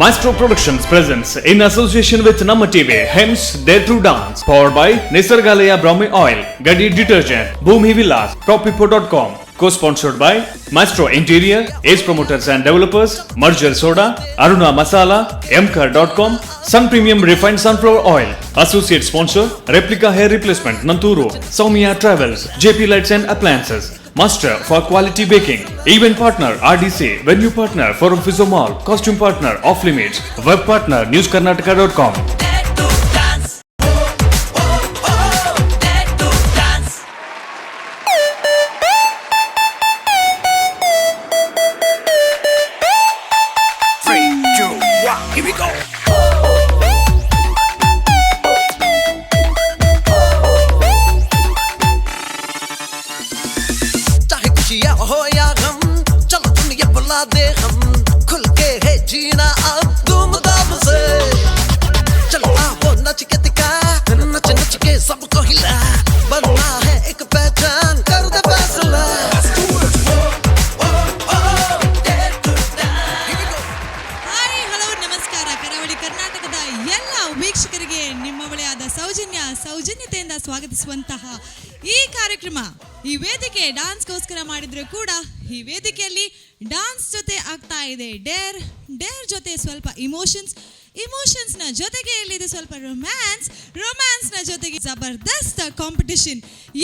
Maestro Productions presents in association with Namma TV, Hems Dare to Dance, powered by Nisargalaya Brahmi Oil, Gadi Detergent, Bhumi Villas, PropPipo.com, co-sponsored by Maestro Interior, Ace Promoters and Developers, Merger Soda, Aruna Masala, Mkar.com, Sun Premium Refined Sunflower Oil, Associate Sponsor, Replica Hair Replacement, Nanturu, Soumya Travels, JP Lights and Appliances, Master for Quality Baking, Event Partner RDC, Venue Partner Forum Physio Mall, Costume Partner Off Limits, Web Partner NewsKarnataka.com. Dare to dance. Oh, oh, oh, dare to dance. Three, two, one, here we go. चाहे खुशियाँ हो या गम, चलो दुनिया बुला दे हम, खुल के है जीना अब धूम धाम से। चलो आओ नच के दिखा, नच नच के सबको हिला, बनना है एक पहचान, कर दे फैसला। Dare to dance. Here we go. Hi, hello, ನಮಸ್ಕಾರ. ಕರಾವಳಿ ಕರ್ನಾಟಕದ ಎಲ್ಲ ವೀಕ್ಷಕರಿಗೆ ನಿಮ್ಮವಳೇ ಆದ ಸೌಜನ್ಯ ಸೌಜನ್ಯತೆಯಿಂದ ಸ್ವಾಗತಿಸುವಂತಹ ಈ ಕಾರ್ಯಕ್ರಮ, ಈ ವೇದಿಕೆ ಡಾನ್ಸ್ಗೋಸ್ಕರ ಮಾಡಿದ್ರು ಕೂಡ ಈ ವೇದಿಕೆಯಲ್ಲಿ ಡಾನ್ಸ್ ಜೊತೆ ಆಗ್ತಾ ಇದೆ ಡೇರ್, ಡೇರ್ ಜೊತೆ ಸ್ವಲ್ಪ ಇಮೋಷನ್ಸ್, ಇಮೋಷನ್ಸ್ನ ಜೊತೆಗೆ ಇಲ್ಲಿದೆ ಸ್ವಲ್ಪ ರೊಮ್ಯಾನ್ಸ್, ರೊಮ್ಯಾನ್ಸ್ನ ಜೊತೆಗೆ ಜಬರ್ದಸ್ತ್ ಕಾಂಪಿಟಿಷನ್.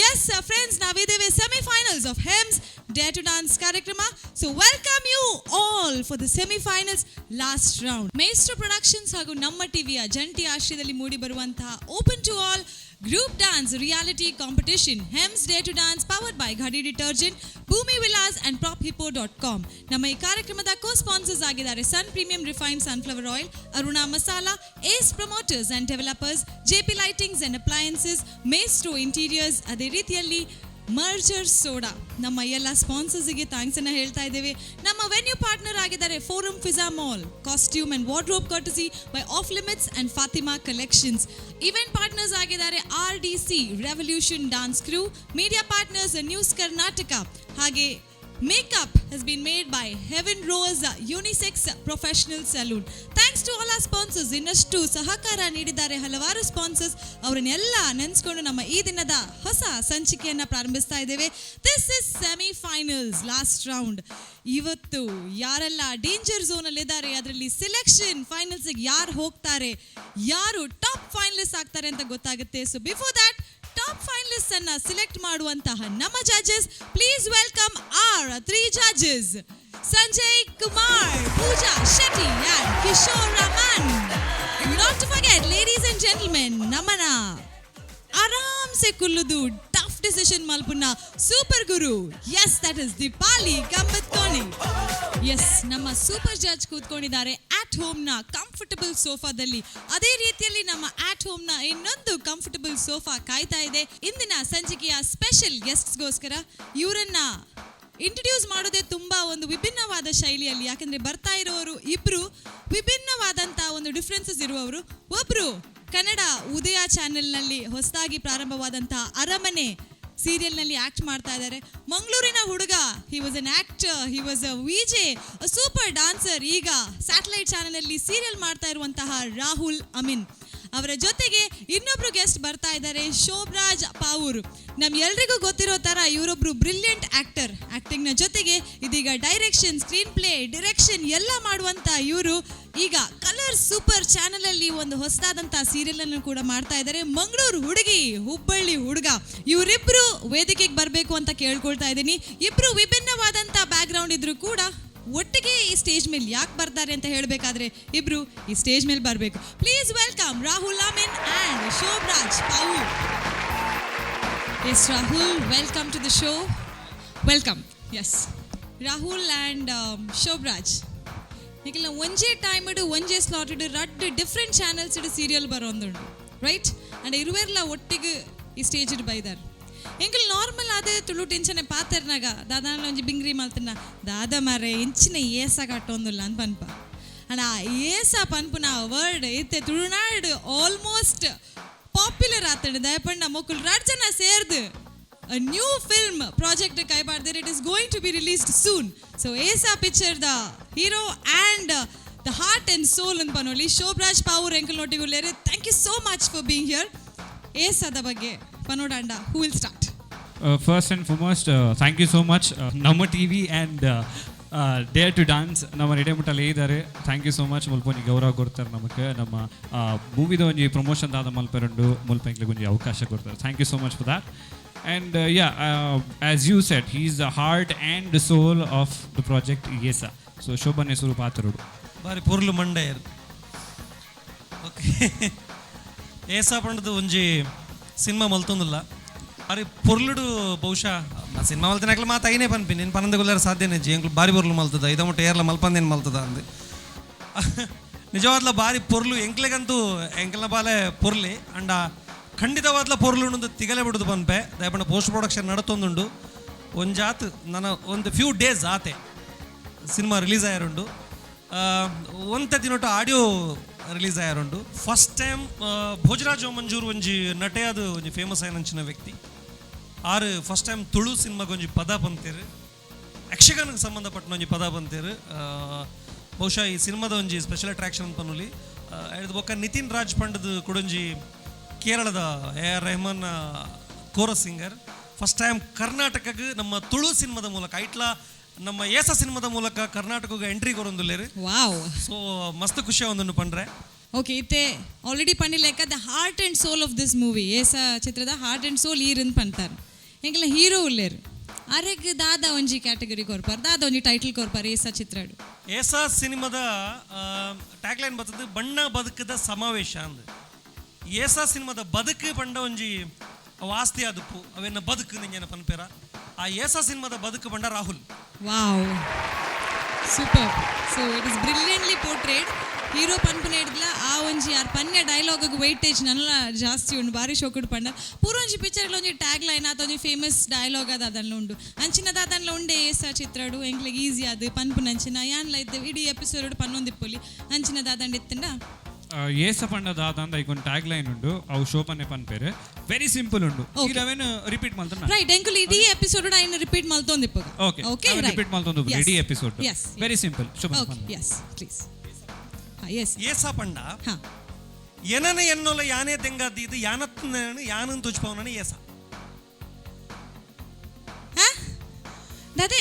ಎಸ್ ಫ್ರೆಂಡ್ಸ್, ನಾವಿದ್ದೇವೆ semifinals of Hems Dare to Dance ಕಾರ್ಯಕ್ರಮ. So welcome you all for the semifinals last round. Maestro Productions ಹಾಗೂ ನಮ್ಮ ಟಿವಿಯ ಜಂಟಿ ಆಶ್ರಯದಲ್ಲಿ ಮೂಡಿ ಬರುವಂತಹ open to all group dance reality competition Hems Dare to Dance, powered by Ghadi Detergent, Bhoomi Vilas and PropHippo.com. ನಮ್ಮ ಈ ಕಾರ್ಯಕ್ರಮದ ಕೋ ಸ್ಪಾನ್ಸರ್ಸ್ ಆಗಿದ್ದಾರೆ Sun Premium Refined Sunflower Oil, Aruna Masala, Ace Promoters and Developers, JP Lightings and Appliances, Maestro Interiors, ಅದೇ ರೀತಿಯಲ್ಲಿ merger soda. ನಮ್ಮ ಎಲ್ಲ ಸ್ಪಾನ್ಸರ್ಸ್ಗೆ thanks ಅನ್ನ ಹೇಳ್ತಾ ಇದ್ದೇವೆ. ನಮ್ಮ ವೆನ್ಯೂ ಪಾರ್ಟ್ನರ್ ಆಗಿದ್ದಾರೆ Forum Fiza Mall, costume and wardrobe courtesy by Off Limits and Fatima Collections. Event partners ಆಗಿದ್ದಾರೆ RDC, Revolution Dance Crew. Media partners News Karnataka. ಹಾಗೆ makeup has been made by Heaven Rose Unisex Professional Saloon. Thanks to all our sponsors. ಇನ್ನಷ್ಟು ಸಹಕಾರ ನೀಡಿದ್ದಾರೆ ಹಲವಾರು sponsors. ಅವರನ್ನೆಲ್ಲ ನೆನೆಸ್ಕೊಂಡು ನಮ್ಮ ಈ ದಿನದ ಹೊಸ ಸಂಚಿಕೆಯನ್ನ ಪ್ರಾರಂಭಿಸ್ತಾ ಇದ್ದೇವೆ. This is semifinals last round. ಇವತ್ತು ಯಾರೆಲ್ಲ ಡೇಂಜರ್ ಝೋನ್ ಅಲ್ಲಿ ಇದ್ದಾರೆ, ಅದರಲ್ಲಿ ಸೆಲೆಕ್ಷನ್ ಫೈನಲ್ಸ್ ಯಾರು ಹೋಗ್ತಾರೆ, ಯಾರು ಟಾಪ್ ಫೈನಲಿಸ್ಟ್ ಆಗ್ತಾರೆ ಅಂತ ಗೊತ್ತಾಗುತ್ತೆ. So before that, top finalist ಅನ್ನ ಸೆಲೆಕ್ಟ್ ಮಾಡುವಂತಹ ನಮ್ಮ judges, please welcome our three judges, Sanjay Kumar, Pooja Shetty and Kishore Raman. Not to forget, ladies and gentlemen, ನಮನ ಆರಾಮ್ಸೆ ಕುಲ್ಲುದು ಟಫ್ ಡಿಸಿಷನ್ ಮಲ್ಪುನ super Guru, yes, that is Deepali Kambathkone. Yes, ನಮ್ಮ super judge ಕೂತ್ಕೊಂಡಿದ್ದಾರೆ ಆಟ್ home ನ comfortable ಸೋಫಾದಲ್ಲಿ. ಅದೇ ರೀತಿಯಲ್ಲಿ ನಮ್ಮ ಆಟ್ home ನ ಇನ್ನೊಂದು ಕಂಫರ್ಟಬಲ್ ಸೋಫಾ ಕಾಯ್ತಾ ಇದೆ ಇಂದಿನ ಸಂಚಿಕೆಯ ಸ್ಪೆಷಲ್ ಗೆಸ್ಟ್ಸ್ಗೋಸ್ಕರ. ಇವರನ್ನ ಇಂಟ್ರಡ್ಯೂಸ್ ಮಾಡೋದೇ ತುಂಬಾ ಒಂದು ವಿಭಿನ್ನವಾದ ಶೈಲಿಯಲ್ಲಿ. ಯಾಕಂದ್ರೆ ಬರ್ತಾ ಇರೋರು ಇಬ್ರು ವಿಭಿನ್ನವಾದಂತಹ ಒಂದು ಡಿಫ್ರೆನ್ಸಸ್ ಇರುವವರು. ಒಬ್ರು ಕನ್ನಡ ಉದಯ ಚಾನೆಲ್ನಲ್ಲಿ ಹೊಸದಾಗಿ ಪ್ರಾರಂಭವಾದಂತಹ ಅರಮನೆ ಸೀರಿಯಲ್ನಲ್ಲಿ ಆಕ್ಟ್ ಮಾಡ್ತಾ ಇದ್ದಾರೆ. ಮಂಗಳೂರಿನ ಹುಡುಗ. He was an actor, he was a VJ, super dancer. ಈಗ ಸ್ಯಾಟಲೈಟ್ ಚಾನೆಲ್ನಲ್ಲಿ ಸೀರಿಯಲ್ ಮಾಡ್ತಾ ಇರುವಂತಹ ರಾಹುಲ್ ಅಮೀನ್ ಅವರ ಜೊತೆಗೆ ಇನ್ನೊಬ್ರು ಗೆಸ್ಟ್ ಬರ್ತಾ ಇದ್ದಾರೆ, ಶೋಭರಾಜ್ ಪಾವೂರು. ನಮ್ ಎಲ್ರಿಗೂ ಗೊತ್ತಿರೋ ತರ ಇವರೊಬ್ರು ಬ್ರಿಲಿಯಂಟ್ ಆಕ್ಟರ್. ಆಕ್ಟಿಂಗ್ನ ಜೊತೆಗೆ ಇದೀಗ ಡೈರೆಕ್ಷನ್, ಸ್ಕ್ರೀನ್ ಪ್ಲೇ, ಡಿರೆಕ್ಷನ್ ಎಲ್ಲ ಮಾಡುವಂತ ಇವರು ಈಗ ಕಲರ್ ಸೂಪರ್ ಚಾನೆಲ್ ಅಲ್ಲಿ ಒಂದು ಹೊಸದಾದಂತ ಸೀರಿಯಲ್ ಅನ್ನು ಕೂಡ ಮಾಡ್ತಾ ಇದ್ದಾರೆ. ಮಂಗಳೂರು ಹುಡುಗಿ, ಹುಬ್ಬಳ್ಳಿ ಹುಡುಗ, ಇವರಿಬ್ರು ವೇದಿಕೆಗೆ ಬರಬೇಕು ಅಂತ ಕೇಳ್ಕೊಳ್ತಾ ಇದ್ದೀನಿ. ಇಬ್ರು ವಿಭಿನ್ನವಾದಂತ ಬ್ಯಾಕ್ ಗ್ರೌಂಡ್ ಇದ್ರು ಕೂಡ ಒಟ್ಟಿಗೆ ಈ ಸ್ಟೇಜ್ ಮೇಲೆ ಯಾಕೆ ಬರ್ತಾರೆ ಅಂತ ಹೇಳಬೇಕಾದ್ರೆ ಇಬ್ರು ಈ ಸ್ಟೇಜ್ ಮೇಲೆ ಬರಬೇಕು. Please welcome Rahul Amin and Shobharaj Pavoor. Yes, Rahul, welcome to the show. Welcome. Yes, Rahul and Shobharaj, ನಿಖಿಲ್ನ ಒಂಜೇ ಟೈಮ್ ಇಡು, ಒಂಜೇ ಸ್ಲಾಟ್ ಇಡು, ರಡ್ಡ್ ಡಿಫ್ರೆಂಟ್ ಚಾನೆಲ್ಸ್ ಇಡು ಸೀರಿಯಲ್ ಬರೋಂದುಂಡು, ರೈಟ್? ಅಂಡ್ ಇರುವೆರ್ಲ ಒಟ್ಟಿಗೆ ಈ ಸ್ಟೇಜ್ ಇಡು ಬೈದಾರ್. ಎಂಕುಲು ನಾರ್ಮಲ್ ಆದ ತುಳು ಟೆನ್ಷನ್ ಪಾತೆರ್ನಾಗ ದಾದಾನ ಒಂಜಿ ಬಿಂಗ್ರಿ ಮಲ್ತನ, ದಾದ ಮಾರೆ ಎಂಚಿನ ಏಸ ಕಟ್ಟೊಂದುಲ್ಲ ಅಂತ ಪನ್ಪ. ಅಣ್ಣ, ಏಸ ಪನ್ಪುನ ವರ್ಡ್ ಇತ್ತೆ ತುಳುನಾಡು ಆಲ್ಮೋಸ್ಟ್ ಪಾಪ್ಯುಲರ್ ಆತಂಡು. ದಯಪಂಡ ಮೊಕುಲು ರಡ್ಡ್ ಜನ ಸೇರ್ದು a new film project ಕೈಬಾರ್ದಿರ್. It is going to be released soon. So Esa picture the hero and the The heart and ಸೋಲ್ ಅಂತ ಪನೋಲಿ Sobhraj Pavoor ಎಂಕಲ್ ನೋಟಿಗೆ ಉಲ್ಲೇರು. Thank you so much for being here. ಏಸದ ಬಗ್ಗೆ ಪನೋಡಾಂಡ, who will start? First and foremost, thank you so much, ನಮ್ಮ TV and dare to dance ನಮ್ಮ ನಡೆಮುಟ್ಟಲ್ಲಿ ಇದ್ದಾರೆ. Thank you so much. ಮುಲ್ಪ ಒಂಜಿ ಗೌರವ ಕೊಡ್ತಾರೆ ನಮಕ್. ನಮ್ಮ ಮೂವಿದ ಒಂಜಿ ಪ್ರಮೋಷನ್ ದಾದ ಮಲ್ಪೆರುಂಡು, ಮುಲ್ಪ ಎಂಕ್ಲೆಗ್ ಒಂಜಿ ಅವಕಾಶ ಕೊಡ್ತಾರೆ. Thank you so much for that. And yeah, as you said, he is the heart and soul of the project Yesa. So Shobhan ಹೆಸರು ಪಾತ್ರರು. ಬಾರಿ ಪೊರ್ಲು ಮಂಡೆಯರ್. ಓಕೆ, ಏಸಾ ಪಂಡದು ಒಂಜಿ ಸಿನಿಮಾ ಮಲ್ತೊಂದುಲ್ಲ, ಬಾರಿ ಪೊರ್ಲುಡು. ಬಹುಶಃ ಸಿನಿಮಾ ಮಲ್ತಿನಾಕ್ಲ ಮಾತು ಐನೇ ಪನ್ಪಿ ನೀನು ಪನಂದ ಗುಲ್ಲಾರ ಸಾಧ್ಯನೇ ಜಿ. ಎಂಕ್ಲು ಬಾರಿ ಪೊರ್ಲು ಮಲ್ತದ, ಐದ ಮುಟ್ಟ ಏರ್ಲ ಮಲ್ಪಂದೇನು ಮಲ್ತದ ಅಂದು. ನಿಜವಾದ್ಲ ಬಾರಿ ಪೊರ್ಲು. ಎಂಕ್ಲೆಗಂತೂ ಎಂಕ್ಲ ಬಾಲೆ ಪೊರ್ಲಿ ಅಂಡ ಖಂಡಿತವಾದ್ಲ ಪೊರ್ಲು ಉಂಡು, ತಿಗಲೆ ಬಿಡುದು ಪನ್ಪೆ. ದಯಪಂಡ ಪೋಸ್ಟ್ ಪ್ರೊಡಕ್ಷನ್ ನಡತೊಂದುಂಡು. ಒಂಜಾತ್ ನನ್ನ ಒಂದು ಫ್ಯೂ ಡೇಸ್ ಆತೆ ಸಿನಿಮಾ ರಿಲೀಸ್ ಆಯಾರುಂಡು. ಒಂತೆ ದಿನೊಟ್ಟು ಆಡಿಯೋ ರಿಲೀಸ್ ಆಯಾರುಂಡು. ಫಸ್ಟ್ ಟೈಮ್ ಭೋಜರಾಜ್ ಮಂಜೂರ್ ಒಂಜಿ ನಟೆಯಾದ ಒಂಜಿ ಫೇಮಸ್ ಆಯನಂಚಿನ ವ್ಯಕ್ತಿ ಆರು ಫಸ್ಟ್ ಟೈಮ್ ತುಳು ಸಿನಿಮಾಗೆ ಒಂಜಿ ಪದ ಬಂತೇರು, ಯಕ್ಷಗಾನಕ್ಕೆ ಸಂಬಂಧಪಟ್ಟ ಒಂಜಿ ಪದ ಬಂತೇರು. ಬಹುಶಃ ಈ ಸಿನಿಮಾದ ಒಂಜಿ ಸ್ಪೆಷಲ್ ಅಟ್ರಾಕ್ಷನ್ ಪನ್ನುಲಿ. ಐದು ಬೊಕ್ಕ ನಿತಿನ್ ರಾಜ್ ಪಂಡದು ಕುಡೊಂಜಿ ಕೇರಳದ A R Rahman chorus singer, first time ಕರ್ನಾಟಕಕ್ಕೆ ನಮ್ಮ ತುಳು ಸಿನಿಮಾದ ಮೂಲಕ, ಐಟ್ಲ ನಮ್ಮ ಏಸ ಸಿನಿಮಾದ ಮೂಲಕ ಕರ್ನಾಟಕಕ್ಕೆ ಎಂಟ್ರಿ ಕೊರೊಂದುಲ್ಲೇರು. ವಾವ್. ಸೊ ಮಸ್ತ್ ಖುಷಿ ಒಂದನ್ನು ಪಂಡ್ರೆ. ಓಕೆ, ಇತ್ತೆ ಆಲ್ರೆಡಿ ಪಂಡಿ ಲೆಕ್ಕ the heart and soul of this movie, ಏಸ ಚಿತ್ರದ ಹಾರ್ಟ್ ಆ್ಯಂಡ್ ಸೋಲ್ ಈರನ್ ಪಂತಾರೆ. ಎಂಕಲ ಹೀರೋ ಉಲ್ಲೇರು, ಅರೆಗ್ ದಾದ ಒಂಜಿ ಕ್ಯಾಟಗರಿ ಕೊರ್ಪಾರ್, ದಾದ ಒಂಜಿ ಟೈಟಲ್ ಕೊರ್ಪಾರ್ ಏಸ ಚಿತ್ರಡು? ಏಸ ಸಿನಿಮಾದ ಟ್ಯಾಗ್ಲೈನ್ ಬರ್ತದೆ, ಬಣ್ಣ ಬದುಕದ ಸಮಾವೇಶ ಅಂದ್. ಏಸ ಸಿನಿಮಾದ ಬದುಕು ಪಂಡ ಒಂಜಿ ಅವು ಆಸ್ತಿ ಆದುಪ್ಪು, ಅವೆನ್ನ ಬದುಕು ನಿಂಜನ ಪನ್ಪೇರ. ಆ ಏಸ ಸಿನಿಮಾದ ಬದುಕು ಪಂಡ Rahul. Wow, super. So it is brilliantly portrayed. Hero ಪನ್ಪುನ ಹಿಡ್ದ್ಲ ಆ ಒಂಜಿ ಆರ್ ಪನ್ಯ ಡೈಲಾಗ್ ವೆಯ್ಟೇಜ್ ನಲ್ಲ ಜಾಸ್ತಿ ಉಂಡು. ಬಾರಿ ಶೋಕುಡು ಪಂಡ. ಪೂರ ಒಂಜಿ ಪಿಕ್ಚರ್ ಒಂಜಿ ಟ್ಯಾಗ್ ಲೈನ್ ಆತ ಒಂಜಿ ಫೇಮಸ್ ಡೈಲಾಗ್ ಅದ ಅದನ್ನ ಉಂಡು. ಅಂಚಿನ ದಾದನ್ಲ ಉಂಡೆ ಏಸ ಚಿತ್ರಡು ಎಂಕ್ಲೆಗ್ ಈಸಿ ಅದು ಪನ್ಪುನ ಅಂಚಿನ ಯಾನ್ಲ ಇದ್ದೆ ಇಡೀ ಎಪಿಸೋಡ್ ಪನ್ನೊಂದಿಪ್ಪೊಲಿ ಅಂಚಿನ ದಾದಂಡ ಇತ್ತಂಡ. ಏಸ ಪಂಡ ದಾದ ಅಂದ ಐಕೊಂದು ಟ್ಯಾಗ್ ಲೈನ್ ಉಂಡು, ಅವು ಶೋಭನೆ ಪನ್ಪೇರು. ವೆರಿ ಸಿಂಪಲ್ ಉಂಡು. ಅವೇನು ರಿಪೀಟ್ ಮಲ್ತನ. ರೈಟ್, ಎಂಕುಲು ಇಡೀ ಎಪಿಸೋಡ್ ಐನ್ ರಿಪೀಟ್ ಮಲ್ತೊಂದಿಪ್ಪಗ. ಓಕೆ. ಓಕೆ. ರಿಪೀಟ್ ಮಲ್ತೊಂದು ಇಡೀ episode. Yes. Very simple, Shobhan. Okay, yes, please. Yes. ಏಸ ಪಂಡ ಎನನ ಎನ್ನೊಲ ಯಾನೇ ದೆಂಗಾದಿ ಇದು ಯಾನತ್ ಯಾನನ್ ತುಚ್ಪವನ ಏಸ. ಹಾ, ಅದೇ,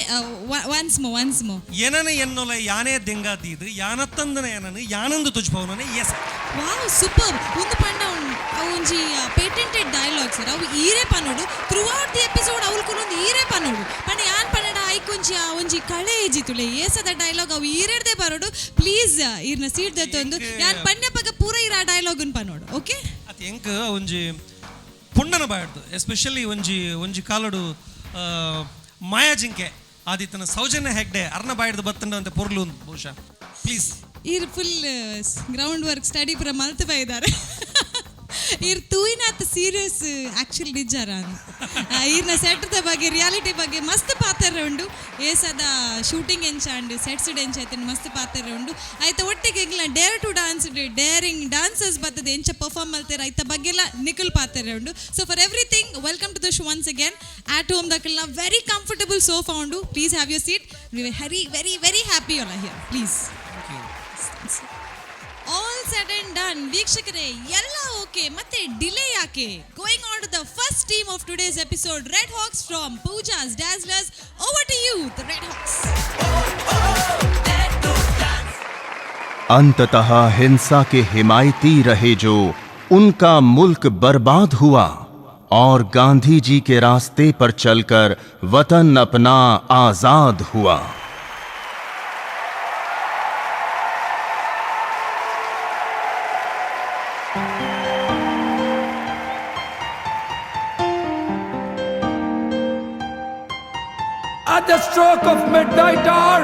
ಒನ್ಸ್ ಮೋ, ಒನ್ಸ್ ಮೋ. ಎನನ ಎನ್ನೊಲ ಯಾನೇ ದೆಂಗಾದಿ ಇದು ಯಾನತ್ತಂದನ ಏನನ ಯಾನಂದು ತುಚ್ಪವನ ಏಸ. ವಾವ್, ಸೂಪರ್. ಒಂದು ಪಂಡ ಅವು ಒಂಜಿ ಪೇಟೆಂಟೆಡ್ ಡೈಲಾಗ್ ಸರ್. ಅವು ಈರೇ ಪನ್ನೋಡು ಥ್ರೂ ಔಟ್ the episode. ಅವ್ಲು ಒಂದು ಈರೇ ಪನ್ನೋಡು ಪಂಡ ಯಾನ್ ಪನ್ನಡ ಐಕೊಂಜಿ ಆ ಒಂಜಿ ಕಳೆ ಏಜಿತುಲೆ. ಏಸದ ಡೈಲಾಗ್ ಅವು ಈರೆಡ್ದೆ ಬರೋಡು. ಪ್ಲೀಸ್ ಈರ್ನ ಸೀಟ್ ದತ್ತೊಂದು ಯಾನ್ ಪನ್ಯಪಗ ಪೂರ ಈರ ಆ ಡೈಲಾಗ್ ಪನ್ನೋಡು, ಓಕೆ? ಅತ್ ಎಂಕ್ ಒಂಜಿ ಪುಂಡನ ಬಾಯ್ದು, ಎಸ್ಪೆಷಲಿ ಒಂಜಿ ಒಂಜಿ ಕಾಲಡು ಮಾಯಾ ಜಿಂಕೆ ಆದಿತ್ತನ ಸೌಜನ್ಯ ಹೆಗ್ಡೆ ಅರ್ನ ಬಾಯ್ದು ಬತ್ತಂಡ ಅಂತ ಪೊರ್ಲು ಉಂದು ಬಹುಶಃ. ಪ್ಲೀಸ್. ಈರ್ ಫುಲ್ ಗ್ರೌಂಡ್ ವರ್ಕ್ ಸ್ಟಡಿ ಪೂರ ಮಲ್ತ್ ಬೈದಾರೆ. ಈರ್ ತೂಯಿನಾತ್ ಸೀರಿಯಸ್ ಆಕ್ಚುಲಿ ನಿಜಾರ. ಈರ್ನ ಸೆಟ್ದ ಬಗ್ಗೆ, ರಿಯಾಲಿಟಿ ಬಗ್ಗೆ ಮಸ್ತ್ ಪಾತ್ರ ಉಂಡು. ಏಸದ ಶೂಟಿಂಗ್ ಎಂಚಾಂಡ್, ಸೆಟ್ಸ್ ಎಂಚ ಐತಂಡ್ ಮಸ್ತ್ ಪಾತ್ರ ಉಂಡು. ಆಯ್ತ ಒಟ್ಟಿಗೆ ಎಂಗ್ಲ dare to dance daring dancers ಬರ್ತದೆ, ಎಂಚ ಪರ್ಫಾರ್ಮ್ ಮಲ್ತೇರ ಐತ ಬಗ್ಗೆ ಎಲ್ಲ ನಿಖಲ್ ಪಾತ್ರ ಉಂಡು. So for everything, welcome to the show once again. At home ದಕ್ಕಲ್ನ very comfortable sofa ಉಂಡು. Please have your seat. Very, very, very happy ಅಲ್ಲ here. Please. All said and done, ವೀಕ್ಷಕರೇ, ಎಲ್ಲ ಓಕೆ, ಮತ್ತೆ ಡಿಲೇ ಯಾಕೆ? Going on to the first team of today's episode, Red Hawks from Pooja's Dazzlers. Over to you, the Red Hawks. अंततः हिंसा के हिमायती रहे जो, उनका मुल्क बर्बाद हुआ और गांधी जी के रास्ते पर चलकर वतन अपना आजाद हुआ। At the stroke of midnight hour,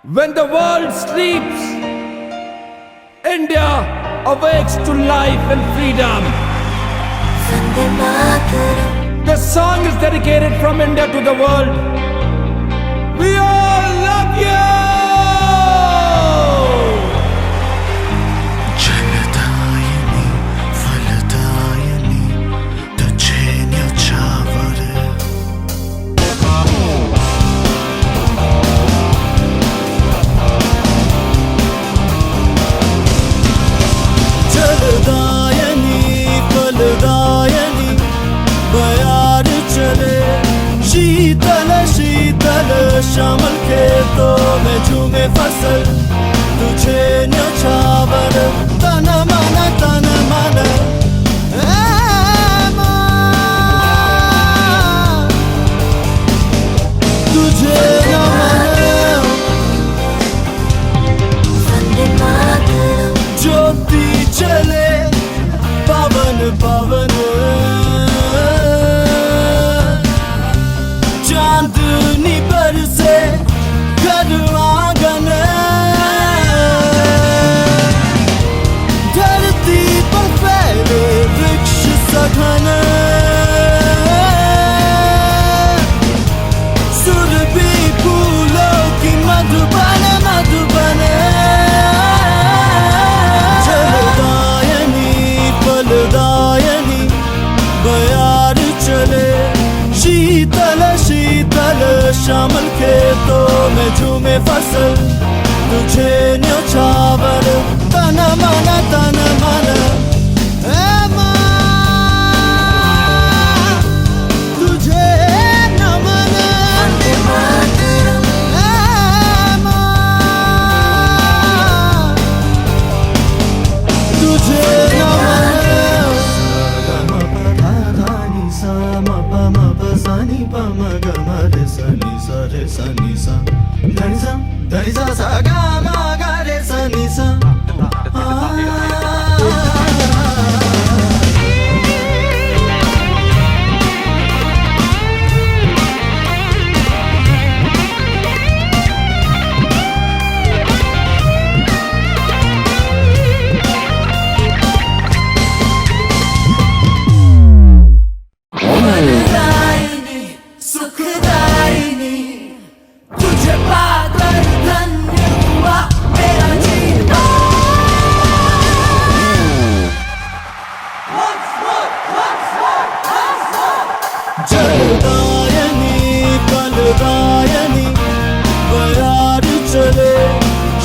when the world sleeps, India awakes to life and freedom. The song is dedicated from India to the world. We all love you! जलदायिनि फलदायिनि तुझे न्यौछावर। श्यामल खेतों में झूमे फसल, तुझे न्योछावर तन मन तन मन। ऐ माँ, तुझे नमन। ज्योति चले पवन पवन, चांदनी बरसे घर आंगन, धरती पर फैले वृक्ष सघन, सुरभि फूलों की मधुबन मधुबन। जलदायनी फलदायनी बयार चले, शीतल शीतल श्यामल खेतों में झूमे फसल, तुझे न्योछावर तन मन तन मन। ऐ माँ, तुझे नमन। ऐ माँ, तुझे नमन। सा म प म प सा नि प म ग म रे सा नि सा रे सा नि सा ध नि सा ध नि सा सा ग म ग रे सा नि सा। वरदायिनी सुखदायिनी, तुझे पाकर धन्य हुआ मेरा जीवन। जलदायिनी फलदायिनी बयार चले,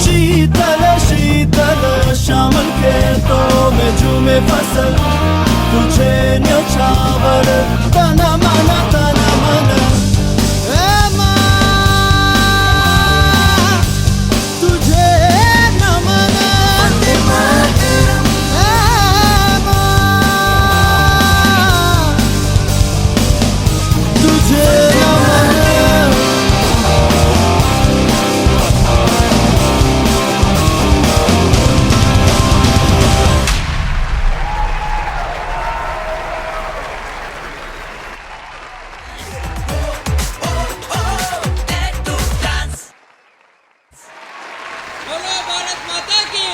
शीतल शीतल श्यामल खेतों में झूमे फसल, तुझे न्योछावर तन मन तन मन। ऐ माँ, तुझे नमन। ऐ माँ, तुझे नमन। बोलो भारत माता की